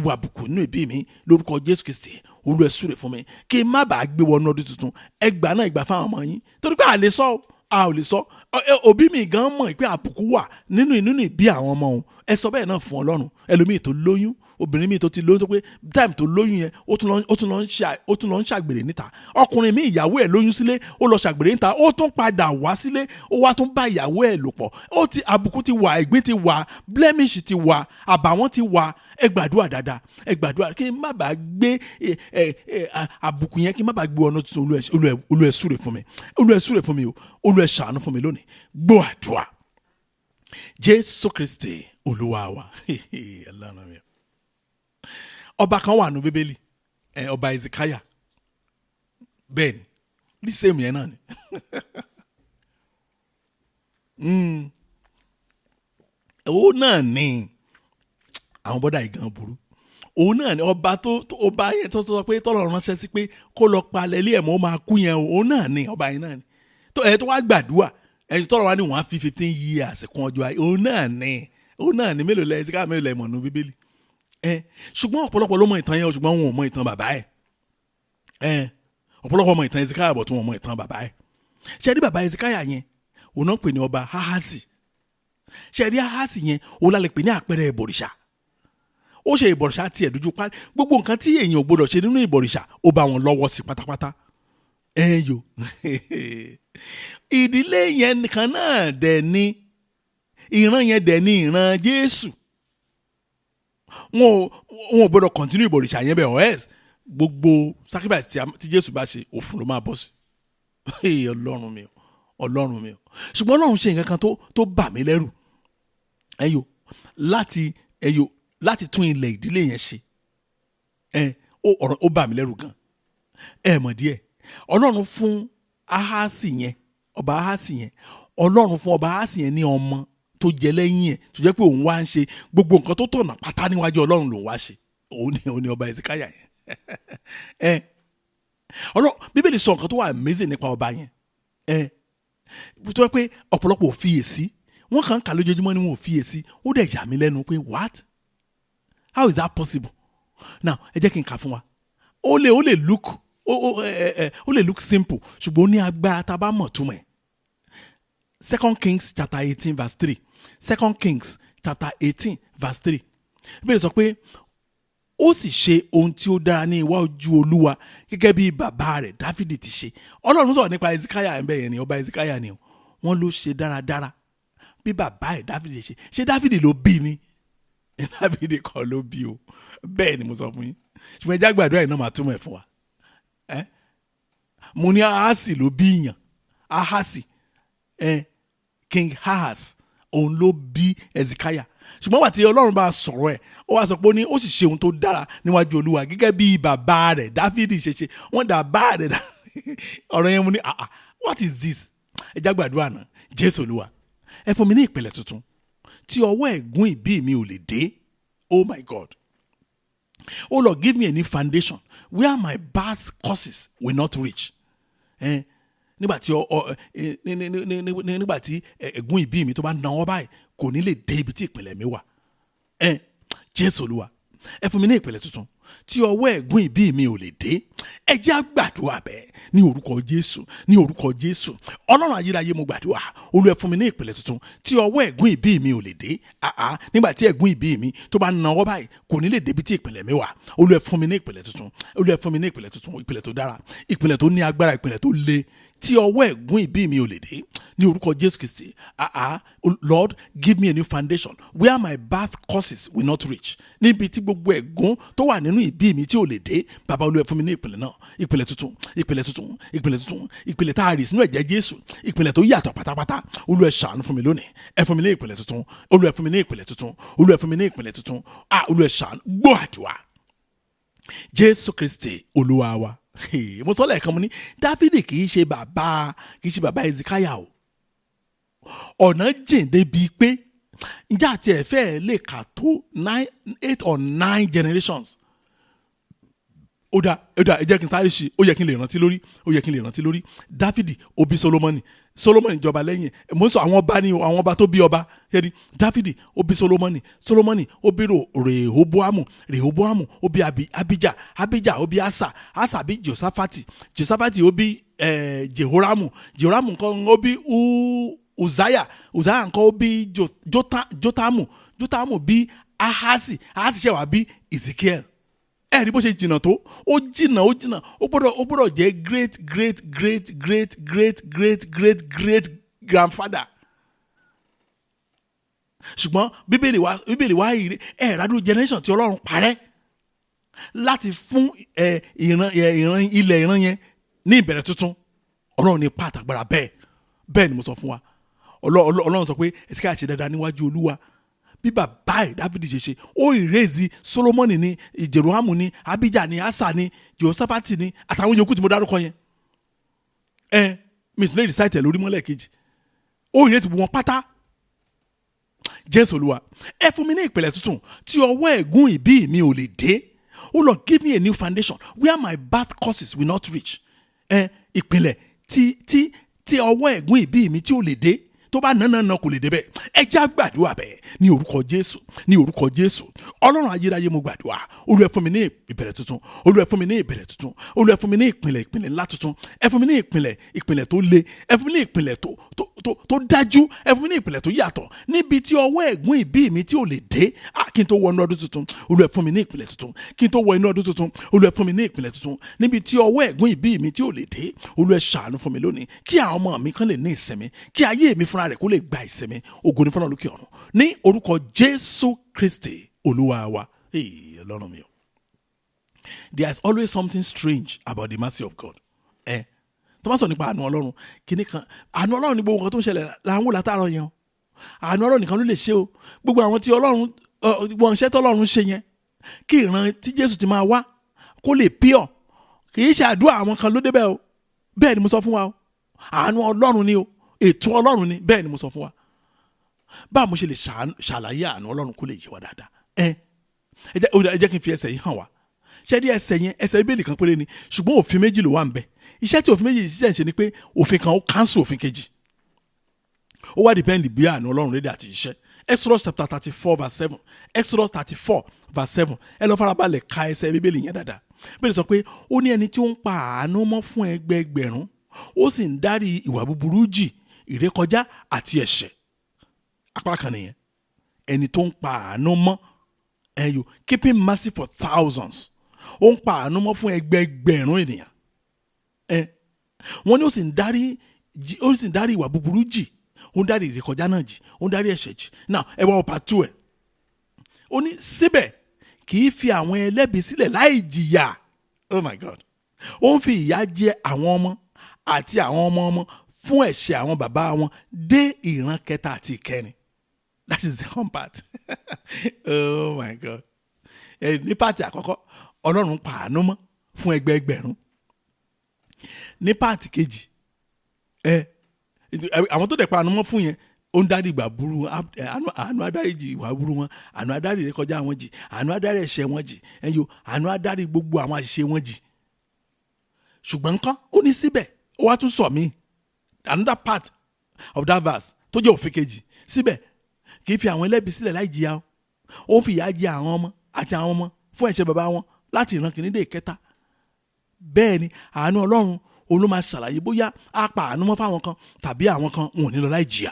Wo àbùkù nínú ìbí mi, lórúkọ Jésù Kristi, Olúwa ẹ súre fún mi kí n má bàa gbé wọnú ọdún tuntun. Ẹ gbà náà, ìgbà fáwọn ọmọ yín, torí pé àlè sọ, a ò lè sọ. Òbí mi gan mọ̀ pé àbùkù wà nínú ìbí àwọn ọmọ òun. Ẹ sọ bẹ́ẹ̀ náà fún Ọlọ́run. Ẹlòmíì tó lóyún, obìnrin mi tó ti lóyún, tó pé time tó lóyún yẹn, ó tún lọ ń ṣàgbèrè níta. Ọkùnrin mi, ìyàwó ẹ̀ lóyún sílé, ó lọ ṣàgbèrè níta, ó tún padà wá sílé, ó wá tún bá ìyàwó ẹ̀ lò pọ̀. Ó ti àbùkù ti wà, ẹ̀gbin ti wà, blemish ti wà, àbàwọ́n ti wà. Ẹ gbàdúrà dáadáa, ẹ gbàdúrà kí n má bàa gbé àbùkù yẹn, kí n má bàa gbé ọ̀nà tuntun. Olúwa ẹ súre fún mi, Olúwa ẹ súre fún mi o, Olúwa ẹ ṣàánú fún mi lónìí. Gbọ́ àdúrà, Jésù Kristi Olúwa wa. Ọlọ́run mi, ọba kan wà nù Bíbélì, ọba Ezekiah. Bẹ́ẹ̀ ni, the same yẹn náà ni. Òun náà ni àwọn bọ́dà yìí gan burú. Òun náà ni ọba tó ọba yẹn tó sọ pé tọ́lọ̀ ránṣẹ́ sí pé kó lọ palẹ̀ ilé ẹ̀ mọ́, ó máa kú yẹn. Òun náà ni ọba yẹn náà ni tó wá gbàdúrà ẹni tọ́lọ̀ wá ní wọ́n á fi 15 years kún ọjọ́ ayé. Òun náà ni, òun náà ni. Mélòó lẹ Ezekiah, mélòó lẹ mọ̀ nù Bíbélì? Ṣùgbọ́n ọ̀pọ̀lọpọ̀ ló mọ ìtàn yẹn, ṣùgbọ́n wọn ò mọ ìtàn bàbá ẹ̀. Ọ̀pọ̀lọpọ̀ mọ ìtàn Ezekiah bọ̀ tí wọn mọ ìtàn bàbá ẹ̀. Ṣe rí bàbá Ezekiah yẹn, òun náà pè ní ọba Ahasi. Ṣe rí Ahasi yẹn, òun la lè pè ní àpẹẹrẹ ìbọ̀rìṣà. Ó ṣe ìbọ̀rìṣà tiẹ̀ dójú pa. Gbogbo nǹkan tí èèyàn ò gbọdọ̀ ṣe nínú ìbọ̀rìṣà, ó bá wọn lọ́wọ́ sí pátápátá. Ẹ yo, ìdílé yẹn kan náà dẹ̀ ni, ìran yẹn dẹ̀ ni ìran Jésù. Wọn ò gbọdọ̀ continue ìbọ̀rìṣà yẹn bẹ́ẹ̀, or else gbogbo sacrifice tí Jésù bá ṣe, òfin ló máa bọ́ sí. Ọlọ́run mi o, Ọlọ́run mi o. Ṣùgbọ́n Ọlọ́run ṣe nǹkan kan tó bà mí lẹ́rù. Ẹyọ láti ẹyọ láti tún ilẹ̀ ìdílé yẹn ṣe. Ẹ ó ọ̀rọ̀ ó bà mí lẹ́rù gan. Ẹ mọ̀ díẹ̀, Ọlọ́run fún Ahasi yẹn, ọba Ahasi yẹn, Ọlọ́run fún ọba Ahasi yẹn ní ọmọ tó jẹ lẹ́yìn ẹ̀, tó jẹ́ pé òun wá ń ṣe gbogbo nǹkan tó tọ̀nà pátá níwájú Ọlọ́run lòun wá ṣe. Òun ni ọba Ezekiah yẹn. Ẹ Ọlọ́run, Bíbélì sọ nǹkan tó wà amazing nípa ọba yẹn, ẹ tó jẹ́ pé ọ̀pọ̀lọpọ̀ ò fiyèsí. Wọ́n kàn ń kà lójoojúmọ́ ni, wọn ò fiyèsí. Ó dẹ̀ yà mí lẹ́nu pé, what, how is that possible? Now, ẹ jẹ́ kí n kà fún wa. Ó lè look ó ó ẹ ẹ ó lè look simple, ṣùgbọ́n ó ní agbára tá a bá mọ̀ túmọ̀ ẹ̀. Second Kings chapter 18 verse 3. Second Kings chapter 18 verse 3. Bíbélì sọ pé ó sì ṣe ohun tí ó dára ní iwájú Olúwa gẹ́gẹ́ bí bàbá rẹ̀ Dáfídì ti ṣe. Ọlọ́run sọ̀rọ̀ nípa Ezekiah ẹ̀ ń bẹ̀ yẹn ni, ọba Ezekiah ni o. Wọ́n ló ṣe dáradára bí bàbá ẹ̀ Dáfídì ṣe. Ṣé Dáfídì ló bí ni? Dáfídì kọ́ ló bí o. Bẹ́ẹ̀ ni mo sọ fún yín, ṣùgbọ́n ẹ jẹ́ àgbàdo ẹ̀ náà máa túmọ̀ ẹ̀ fún wa. Ẹ́ mo ní Ahasi ló bí yàn. Ahasi, ẹ King Ahaz, òun ló bí Ezekiah. Ṣùgbọ́n wà tí Ọlọ́run bá sọ̀rọ̀ ẹ̀, ó wá sọ pé ó ní ó sì ṣe ohun tó dára níwájú Olúwa gẹ́gẹ́ bí bàbá rẹ̀ Dáfídì ṣe ṣe. Wọ́n dà bá rẹ̀ dá ọ̀rọ̀ yẹn. Mo ní, ah ah, what is this? Ẹ já gbàdúrà náà. Jésù Olúwa, ẹ fún mi ní ìpìlẹ̀ tuntun tí ọwọ́ ẹ̀gún ìbí mi ò lè dé. Oh my God. Oh Lord, give me a new foundation where my birth curses will not reach. Nígbà tí ọ ọ ní ní ní ní nígbà tí ẹ̀gún ìbí mi tó bá náwó báyìí, kò ní lè dé ibi tí ìpìlẹ̀ mi wà. Jésù Olúwa, ẹ fún mi ní ìpìlẹ̀ tuntun tí ọwọ́ ẹ̀gún ìbí mi ò lè dé. Ẹ jẹ́ á gbàdúrà bẹ́ẹ̀ ní orúkọ Jésù, ní orúkọ Jésù. Ọlọ́run ayérayé, mo gbàdúrà. Olúwa, ẹ fún mi ní ìpìlẹ̀ tuntun tí ọwọ́ ẹ̀gún ìbí mi ò lè dé. Àá, nígbà tí ẹ̀gún ìbí mi tó bá nawọ́ báyìí, kò ní lè débi tí ìpìlẹ̀ mi wà. Olúwa, ẹ fún mi ní ìpìlẹ̀ tuntun. Olúwa, ẹ fún mi ní ìpìlẹ̀ tuntun, ìpìlẹ̀ tó dára, ìpìlẹ̀ tó ní agbára, ìpìlẹ̀ tó le tí ọwọ́ ẹ̀gún ìbí mi ò lè dé. Ní orúkọ Jésù Kristi. Ah ah, Lord, give me a new foundation where my birth causes will not reach. Níbi tí gbogbo ẹ̀gún tó wà nínú ìbí mi tí ò lè dé, Bàbá Olúwa, fún mi ní ìpìlẹ̀ náà, ìpìlẹ̀ tuntun, ìpìlẹ̀ tuntun, ìpìlẹ̀ tuntun, ìpìlẹ̀ tá a rì sínú ẹ̀jẹ̀ Jésù, ìpìlẹ̀ tó yàtọ̀ pátápátá. Olúwa, ṣàánú fún mi lónìí. Ẹ fún mi ní ìpìlẹ̀ tuntun. Olúwa, fún mi ní ìpìlẹ̀ tuntun. Olúwa, fún mi ní ìpìlẹ̀ tuntun. Ah, Olúwa, ṣàánú. Gbọ́ àdúrà. Jésù Kristi Olúwa wa. Mo sọ lẹ́ẹ̀kan, mo ní Dáfídì kì í ṣe bàbá Ezekiah o. Ọ̀nà jìn débi pé ǹjẹ́ àti ẹ̀fẹ́ lè kà tó nine, eight or nine generations. Ó dá, ó dá, ẹ jẹ́ kí n sáré ṣe. Ó yẹ kí n lè rántí lórí, ó yẹ kí n lè rántí lórí. Dáfídì, ó bí Solomoni. Solomoni jọba lẹ́yìn. Mo ń sọ àwọn ọba ni o, àwọn ọba tó bí ọba yẹni. Dáfídì, ó bí Solomoni. Solomoni, ó bí Rehoboamu. Rehoboamu, ó bí Abijah. Abijah, ó bí Asa. Asa bí Josafati. Josafati, ó bí Jehoramu. Jehoramu nǹkan, ó bí Uzaya. Uzaya nǹkan, ó bí Jotamu. Jotamu bí Ahasi. Ahasi ṣe wá bí Ezekiel. Ẹ rí bó ṣe jìnnà tó? Ó jìnnà, ó jìnnà. Ó gbọ́dọ̀ jẹ́ great great great great great great great great grandfather. Ṣùgbọ́n Bíbélì wa ire ẹ rádúró generation tí Ọlọ́run parẹ́ láti fún ẹ ìran ẹ ìran ilẹ̀ ìran yẹn ní ìbẹ̀rẹ̀ tuntun. Ọlọ́run ní pàtàgbára bẹ́ẹ̀. Bẹ́ẹ̀ ni mo sọ fún wa. Ọlọ́run sọ pé Ẹ̀sìkáyà ṣe dáadáa níwájú Olúwa bí bàbá ẹ̀ Dáfídì ṣe ṣe. Ó ìrèzì Solomoni ní, Jerohamu ní, Abijah ní, Asa ní, Jehoshaphat ní, àtàwọn yòókù tí mo dárúkọ yẹn. Ẹ mi tún lè recite ẹ̀ lórí mọ́lẹ̀ kejì. Ó ìrètí gbogbo wọn pátá. Jésù Olúwa, ẹ fún mi ní ìpìlẹ̀ tuntun tí ọwọ́ ẹ̀gún ìbí mi ò lè dé. Oh Lord, give me a new foundation where my birth causes will not reach. Ẹ ìpìlẹ̀ tí ọwọ́ ẹ̀gún ìbí mi tí ò lè dé, tó bá nánà nà kò lè débẹ̀. Ẹ jẹ́ á gbàdúrà bẹ́ẹ̀ ní orúkọ Jésù, ní orúkọ Jésù. Ọlọ́run ayérayé, mo gbàdúrà. Olúwa, fún mi ní ìbẹ̀rẹ̀ tuntun. Olúwa, fún mi ní ìbẹ̀rẹ̀ tuntun. Olúwa, fún mi ní ìpìlẹ̀, ìpìlẹ̀ ńlá tuntun. Ẹ fún mi ní ìpìlẹ̀, ìpìlẹ̀ tó le. Ẹ fún mi ní ìpìlẹ̀ tó dájú. Ẹ fún mi ní ìpìlẹ̀ tó yàtọ̀ níbi tí ọwọ́ ẹ̀gún ìbí mi tí ò lè dé. Ah, kí n tó wọ inú ọdún tuntun, Olúwa, fún mi ní ìpìlẹ̀ tuntun. Kí n tó wọ inú ọdún tuntun, Olúwa, fún mi ní ìpìlẹ̀ tuntun níbi tí ọwọ́ ẹ̀gún ìbí mi tí ò lè dé. Olúwa, ṣàánú fún mi lónìí, kí àwọn ọmọ mi kan lè ní ìsinmi, kí ayé mi fúnra rẹ̀ kó lè gba ìsinmi. Ògo ní fọlọ́run lókè ọ̀run. Ní orúkọ Jésù Kristi Olúwa wa. Ee, Ọlọ́run mi o. There is always something strange about the mercy of God. Ẹ tó bá sọ nípa àánú Ọlọ́run, kíní kan àánú Ọlọ́run ní gbogbo nǹkan tó ń ṣẹlẹ̀ làwọn wò látàárọ̀ yẹn o. Àánú Ọlọ́run nìkan ló lè ṣe o. Gbogbo àwọn tí Ọlọ́run wọn iṣẹ́ tọ́lọ́run ṣe yẹn, kí ìran tí Jésù ti máa wá kó lè pure, kì í ṣe àdúrà àwọn kan ló débẹ̀ o. Bẹ́ẹ̀ ni mo sọ fún wa o. Àánú Ọlọ́run ni o, ètò Ọlọ́run ni. Bẹ́ẹ̀ ni mo sọ fún wa. Báwo mo ṣe lè ṣàlàyé àánú Ọlọ́run kó lè yé wa dáadáa? Ẹ jẹ́ kí n fi ẹsẹ̀ yìí hàn wá. Ṣé rí ẹsẹ̀ yẹn? Ẹsẹ̀ Bíbélì kan péré ni, ṣùgbọ́n òfin méjì ló wà ń bẹ. Iṣẹ́ tí òfin méjì ṣiṣẹ́ ń ṣe ni pé òfin kan, ó cancel òfin kejì. Ó wá depend bí àánú Ọlọ́run rédí àti iṣẹ́. Exodus chapter 34 verse 7, Exodus 34 verse 7. Ẹ lọ farabalẹ̀ ka ẹsẹ̀ Bíbélì yẹn dáadáa. Bíbélì sọ pé ó ní ẹni tí ó ń pa àánú mọ́ fún ẹgbẹẹgbẹ̀rún, ó sì ń dárí ìwà búburú jì, ìrékọjá àti ẹ̀ṣẹ̀. Apá kan nìyẹn. Ẹni tó ń pa àánú mọ́ ẹyọ, keeping mercy for thousands, ó ń pa àánú mọ́ fún ẹgbẹẹgbẹ̀rún ènìyàn. Ẹ wọ́n ní ó sì ń dárí ìwà búburú jì, ó ń dárí ìrékọjá náà jì, ó ń dárí ẹ̀ṣẹ̀ jì. Now, ẹ wá part two ẹ̀. Ó ní síbẹ̀ kì í fi àwọn ẹlẹ́bi sílẹ̀ láì jìyà. Oh my God! Ó ń fi ìyà jẹ àwọn ọmọ àti àwọn ọmọ ọmọ fún ẹ̀ṣẹ̀ àwọn bàbá wọn dé ìran kẹta àti ìkẹrin. That is the second part. Oh my God! Ẹ ní part àkọ́kọ́, Ọlọ́run pa àánú mọ́ fún ẹgbẹẹgbẹ̀rún. Ní part kejì, ẹ àwọn tó dẹ̀ pa àánú mọ́ fún yẹn, ó ń dárí ìgbà burú, àánú adáríjì ìwà burú wọn, àánú adárí ìrékọjá wọn jì, àánú adárí ẹ̀ṣẹ̀ wọn jì, ẹ̀yọ àánú adárí gbogbo àwọn àṣìṣe wọn jì. Ṣùgbọ́n nǹkan ó ní síbẹ̀, ó wá tún sọ mí another part of that verse tó jẹ́ òfin kejì: síbẹ̀ kì í fi àwọn ẹlẹ́bi sílẹ̀ láì jìyà o. Ó ń fi ìyà jẹ àwọn ọmọ àti àwọn ọmọ fún ẹ̀ṣẹ̀ bàbá wọn láti ìran kìíní dé ìkẹta. Bẹ́ẹ̀ ni àánú Ọlọ́run òun ló máa ṣàlàyé bóyá á pa àánú mọ́ fáwọn kan tàbí àwọn kan wọn ò ní lọ láì jìyà.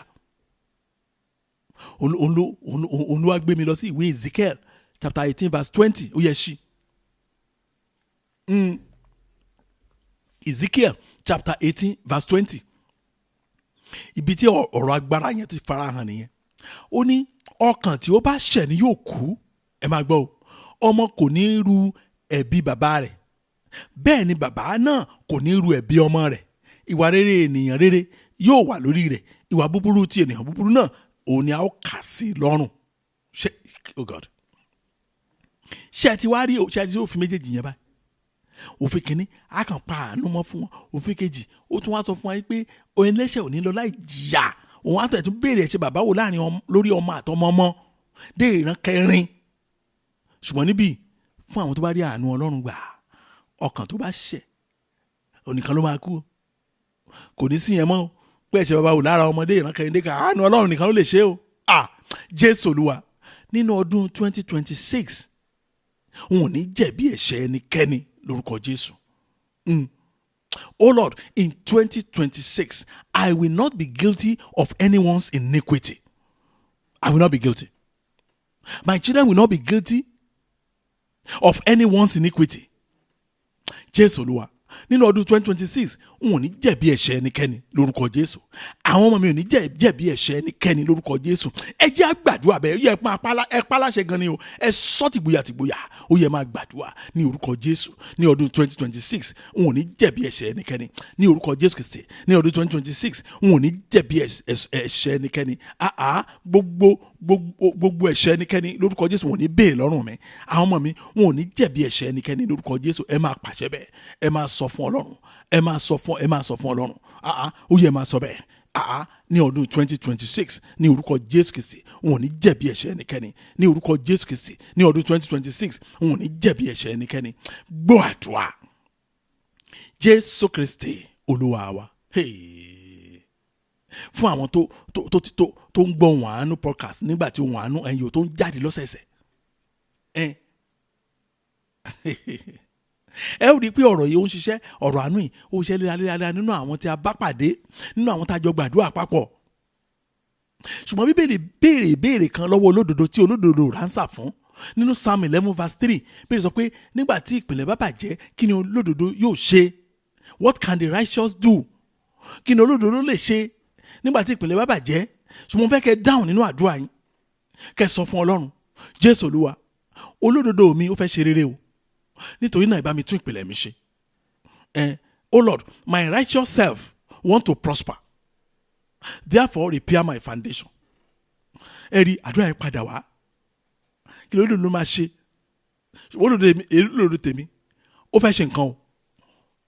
Òun ló wá gbé mi lọ sí ìwé Ezekiel chapter 18 verse 20. Ó yẹ ṣí. Ezekiel chapter 18 verse 20. Ibi tí ọ̀rọ̀ agbára yẹn ti farahàn nìyẹn. Ó ní ọkàn tí ó bá ṣẹ̀ ni yóò kú. Ẹ máa gbọ́ o, ọmọ kò ní ru ẹ̀bi bàbá rẹ̀, bẹ́ẹ̀ ni bàbá náà kò ní ru ẹ̀bi ọmọ rẹ̀. Ìwà rere ènìyàn rere yóò wà lórí rẹ̀, ìwà búburú ti ènìyàn búburú náà òun ni a ó kà sí lọ́rùn. Ṣé, oh God, ṣé ẹ ti wá rí, ṣé ẹ ti rí òfin méjèèjì yẹn báyìí? Òfin kìíní, a kàn pa àánú mọ́ fún wọn. Òfin kejì, ó tún wá sọ fún wa pé ẹlẹ́ṣẹ̀ ò ní lọ láì jìyà. Òun á tẹ̀ tún béèrè ẹ̀ṣẹ̀ bàbá wò láàrin lórí ọmọ àtọmọ ọmọ dé ìran kẹrin. Ṣùgbọ́n níbí, fún àwọn tó bá rí àánú Ọlọ́run gbà, ọkàn tó bá ṣẹ̀ onìkan ló máa kú. Kò ní sí yẹn mọ́ pé ẹ̀ṣẹ̀ bàbá wò lára ọmọdé ìran kẹrin dé ká, àánú Ọlọ́run nìkan ló lè ṣe o. Jésù Olúwa, nínú ọdún 2026, òun ò ní jẹ̀bi ẹ̀ṣẹ̀ ẹnikẹ́ni lórúkọ Jésù. Oh Lord, in 2026, I will not be guilty of anyone's iniquity. I will not be guilty. My children will not be guilty of anyone's iniquity. Jésù Olúwa, nínú ọdún 2026, n ò ní jẹ̀bi ẹ̀ṣẹ̀ ẹnikẹ́ni lórúkọ Jésù. Àwọn ọmọ mi ò ní jẹ̀bi ẹ̀ṣẹ̀ ẹnikẹ́ni lórúkọ Jésù. Ẹ jẹ́ á gbàdúrà bẹ́ẹ̀. Ó yẹ ẹ pa láṣẹ gan ni o. Ẹ sọ tìgboyà tìgboyà. Ó yẹ máa gbàdúrà ní orúkọ Jésù. Ní ọdún 2026, n ò ní jẹ̀bi ẹ̀ṣẹ̀ ẹnikẹ́ni ní orúkọ Jésù Kristi. Ní ọdún 2026, n ò ní jẹ̀bi ẹ̀ṣẹ̀ ẹnikẹ́ni. Gbogbo ẹ̀ṣẹ̀ ẹnikẹ́ni lórúkọ Jésù wọn ò ní béèrè lọ́rùn mi. Àwọn ọmọ mi wọn ò ní jẹ̀bi ẹ̀ṣẹ̀ ẹnikẹ́ni lórúkọ Jésù. Ẹ máa pàṣẹ bẹ́ẹ̀. Ẹ máa sọ fún Ọlọ́run. Ẹ máa sọ fún ẹ máa sọ fún Ọlọ́run. Ó yẹ máa sọ bẹ́ẹ̀. Ní ọdún 2026, ní orúkọ Jésù Kristi, wọn ò ní jẹ̀bi ẹ̀ṣẹ̀ ẹnikẹ́ni ní orúkọ Jésù Kristi. Ní ọdún 2026, wọn ò ní jẹ̀bi ẹ̀ṣẹ̀ ẹnikẹ́ni. Gbọ́ àdúrà, Jésù Kristi Olúwa wa. Hey. Fún àwọn tó tó tó tó tó ń gbọ́ Ohùn Àánú podcast nígbà tí Ohùn Àánú ẹ̀yìn tó ń jáde lọ́sẹ̀ẹ̀sẹ̀, ẹ ó rí i pé ọ̀rọ̀ yìí ó ń ṣiṣẹ́. Ọ̀rọ̀ àánú yìí ó ń ṣiṣẹ́ léraléra nínú àwọn tí a bá pàdé, nínú àwọn tá a jọ gbàdúrà papọ̀. Ṣùgbọ́n Bíbélì béèrè ìbéèrè kan lọ́wọ́ olódodo tí olódodo ránṣà fún nínú Psalm 11 verse 3. Bíbélì sọ pé nígbà tí ìpìlẹ̀ bá bàjẹ́, kí ni olódodo yóò ṣe? What can the righteous do? Kí ni olódodo lè ṣe nígbà tí ìpìlẹ̀ bá bàjẹ́? Ṣùgbọ́n mo fẹ́ kẹ́ dáhùn nínú àdúrà yín, kẹ́ sọ fún Ọlọ́run: Jésù Olúwa, olódodo mi ó fẹ́ ṣe rere o, nítorí náà ẹ bá mi tún ìpìlẹ̀ mi ṣe. Oh Lord, my righteous self want to prosper, therefore repair my foundation. Ẹ rí àdúrà yẹn padà wá. Kí ló ló máa ṣe? Olódodo tèmi ó fẹ́ ṣe nǹkan o.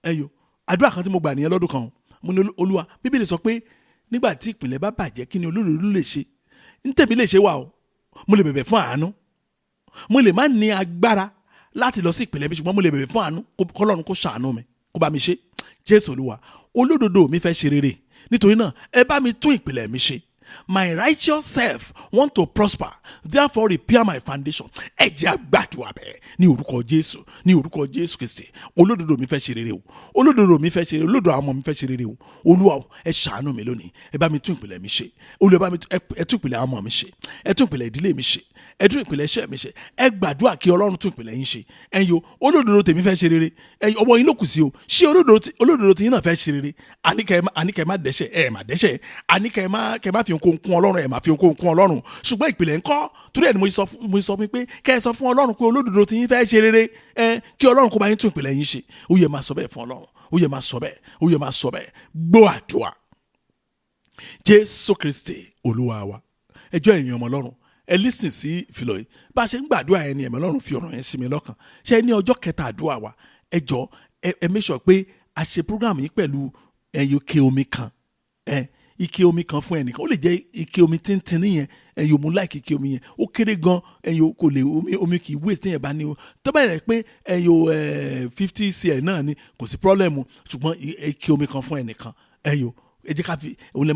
Ẹ yo, àdúrà kan tí mo gbà nìyẹn lọ́dún kan o. Mo ní, Olúwa, Bíbélì sọ pé nígbà tí ìpìlẹ̀ bá bàjẹ́, kí ni olódodo lè ṣe? Ń tèmi lè ṣe wà o. Mo lè bẹ̀bẹ̀ fún àánú. Mo lè má ní agbára láti lọ sí ìpìlẹ̀ mi, ṣùgbọ́n mo lè bẹ̀bẹ̀ fún àánú, kọ́lọ́run kó ṣàánú mi, kó bá mi ṣe. Jésù Olúwa, olódodo mi fẹ́ ṣe rere, nítorí náà ẹ bá mi tún ìpìlẹ̀ mi ṣe. My righteous self want to prosper, therefore repair my foundation. Ẹ jẹ́ á gbàdúrà bẹ́ẹ̀ ní orúkọ Jésù. Ní orúkọ Jésù Kristi, olódodo mi fẹ́ ṣe rere o. Olódodo mi fẹ́ ṣe rere. Olódodo àwọn ọmọ mi fẹ́ ṣe rere o. Olúwa o, ẹ ṣàánú mi lónìí, ẹ bá mi tún ìpìlẹ̀ mi ṣe. Olúwa, bá mi ẹ tún ìpìlẹ̀ àwọn ọmọ mi ṣe, ẹ tún ìpìlẹ̀ ìdílé mi ṣe, ẹ tún ìpìlẹ̀ iṣẹ́ mi ṣe. Ẹ gbàdúrà kí Ọlọ́run tún ìpìlẹ̀ yín ṣe. Ẹ̀yin o, olódodo tèmi fẹ́ ṣe rere. Ẹ̀yin, ọwọ́ yín ló kù sí o. Ṣé olódodo tiyín náà fẹ́ ṣe rere? Àníkẹ́ má dẹ́ṣẹ̀, ẹ má dẹ́ṣẹ̀. Àníkẹ́ má kẹ́ má fi ohunkóhun kún Ọlọ́run, ẹ má fi ohunkóhun kún Ọlọ́run. Ṣùgbọ́n ìpìlẹ̀ ńkọ́? Torí ẹ̀ ni mo sọ fún yín pé kẹ́ ẹ sọ fún Ọlọ́run pé olódodo tiyín fẹ́ ṣe rere, ẹ kí Ọlọ́run kó bá yín tún ìpìlẹ̀ yín ṣe. Ó yẹ máa sọ bẹ́ẹ̀ fún Ọlọ́run. Ó yẹ máa sọ bẹ́ẹ̀. Ó yẹ máa sọ bẹ́ẹ̀. Gbọ́ àdúrà, Jésù Kristi Olúwa wa. Ẹjọ́, ẹ̀yin ọmọ Ọlọ́run, ẹ listen sí ìfilọ̀ yìí. Bá a ṣe ń gbàdúrà yẹn ni ẹ̀mí Ọlọ́run fi ọ̀rọ̀ yẹn sí mi lọ́kàn. Ṣé ní ọjọ́ kẹta àdúrà wa, ẹ jọ, ẹ make sure pé a ṣe program yìí pẹ̀lú ẹyọ ike omi kan, ẹ ike omi kan fún ẹnìkan. Ó lè jẹ́ ike omi tíntìn yẹn. Ẹ̀yin ò mú like ike omi yẹn, ó kéré gan. Ẹ̀yin kò lè omi kì í waste yẹn bá ní o. Tó bá yẹ pé ẹ̀yin ò 50 cl náà ni, kò sí problem. Ṣùgbọ́n ike omi kan fún ẹnìkan, ẹ̀yin ò ẹ jẹ́ ká fi òun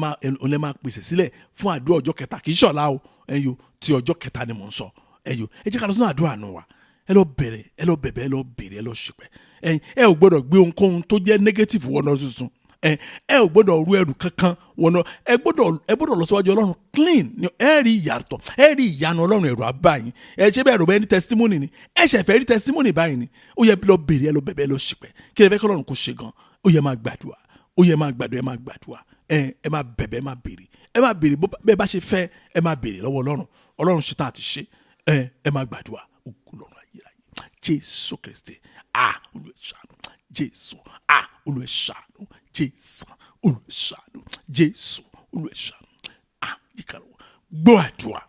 lè máa pèsè sílẹ̀ fún àdúrà ọjọ́ kẹta. Kì í ṣọ̀la o. Ẹ̀yin o, ti ọjọ́ kẹta ni mò ń sọ. Ẹ̀yin o, ẹ jẹ́ ká lọ sínú àdúrà nù wa. Ẹ lọ bẹ̀rẹ̀, ẹ lọ bẹ̀bẹ̀, ẹ lọ bèrè, ẹ lọ ṣìpẹ̀. Ẹ̀yin, ẹ ò gbọ́dọ̀ gbé ohunkóhun tó jẹ́ negative wọnà tuntun. Ẹ ò gbọ́dọ̀ ru ẹrù kankan wọnà. Ẹ gbọ́dọ̀ lọ síwájú Ọlọ́run clean. Ẹ rí ìyàtọ̀, ẹ rí ìyanu Ọlọ́run. Ẹ̀rù abáyín. Ẹ ṣe bẹ́ẹ̀ rò bẹ́ẹ̀ ní testimony ni. Ẹ ṣẹ̀ fẹ́ rí testimony báyìí ni. Ó yẹ lọ bèrè, ẹ lọ bẹ̀bẹ̀, ẹ lọ ṣìpẹ̀. Kí ẹ fẹ́ kí Ọlọ́run kó ṣe gan? Ó yẹ máa gbàdúrà. Ó yẹ máa gbàdúrà. Ẹ máa gbàdúrà. Ẹ máa bẹ̀bẹ̀, ẹ máa béèrè, ẹ máa béèrè bẹ́ẹ̀ bá ṣe fẹ́, ẹ máa béèrè lọ́wọ́ Ọlọ́run. Ọlọ́run ṣetán àti ṣe. Ẹ máa gbàdúrà. Ògo lọ́run ayérayé, Jésù Kristi, ah, Olúwa ṣàánú. Jésù, ah, Olúwa ṣàánú. Jésù, Olúwa ṣàánú. Jésù, Olúwa ṣàánú. Ah, jíkàrọ̀ gbọ́ àdúrà.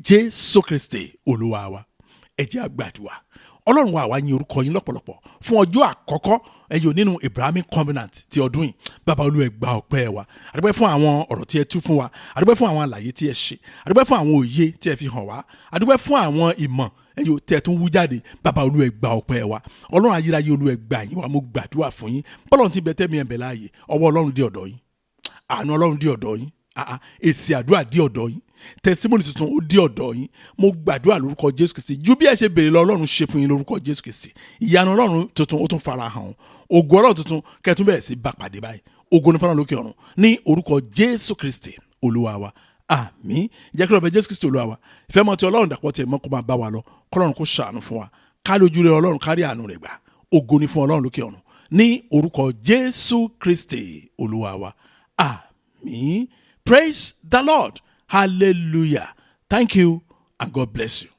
Jésù Kristi Olúwa wa. Ẹ jẹ́ á gbàdúrà. Ọlọ́run wa, àwa yìn orúkọ yín lọ́pọ̀lọpọ̀ fún ọjọ́ àkọ́kọ́ ẹ̀yọ́ nínú Abrahamic Covenant ti ọdún yìí. Bàbá Olúwa, ẹ gba ọpẹ́ wa. Àdúpẹ́ fún àwọn ọ̀rọ̀ tí ẹ tú fún wa, àdúpẹ́ fún àwọn àlàyé tí ẹ ṣe, àdúpẹ́ fún àwọn òye tí ẹ fi hàn wá, àdúpẹ́ fún àwọn ìmọ̀ ẹ̀yọ́ tí ẹ tún wú jáde. Bàbá Olúwa, ẹ gba ọpẹ́ wa. Ọlọ́run ayérayé, Olúwa, ẹ gbà yín wa. Mo gbàdúrà fún yín, bọ́lọ́run ti bẹ tẹ́mi ẹ̀ bẹ̀ láàyè, ọwọ́ Ọlọ́run dé ọ̀dọ̀ yín, àánú Ọlọ́run dé ọ̀dọ̀ yín, èsì àdúrà dé ọ̀dọ̀ yín, testimony tuntun ó dé ọ̀dọ̀ yín. Mo gbàdúrà lórúkọ Jésù Kristi, ju bí ẹ ṣe béèrè lọ, Ọlọ́run ṣe fún yín lórúkọ Jésù Kristi. Ìyanu Ọlọ́run tuntun ó tún fara hàn, ògo Ọlọ́run tuntun kẹtún bẹ̀rẹ̀ sí bá pàdé báyìí. Ògo ní fọlọ́run lókè ọ̀run, ní orúkọ Jésù Kristi Olúwa wa, àmín. Jẹ́ kí ọbẹ̀ Jésù Kristi Olúwa wa, ìfẹ́ mọ́ ti Ọlọ́run, dàpọ̀ tiẹ̀ mọ́, kó máa bá wa lọ. Kọ́lọ́run kó ṣàánú fún wa, ká lójú rẹ Ọlọ́run, kárí àánú rẹ̀ gbà. Ògo ní fún Ọlọ́run lókè ọ̀run, ní orúkọ Jésù Kristi Olúwa wa, àmín. Praise the Lord. Hallelujah. Thank you and God bless you.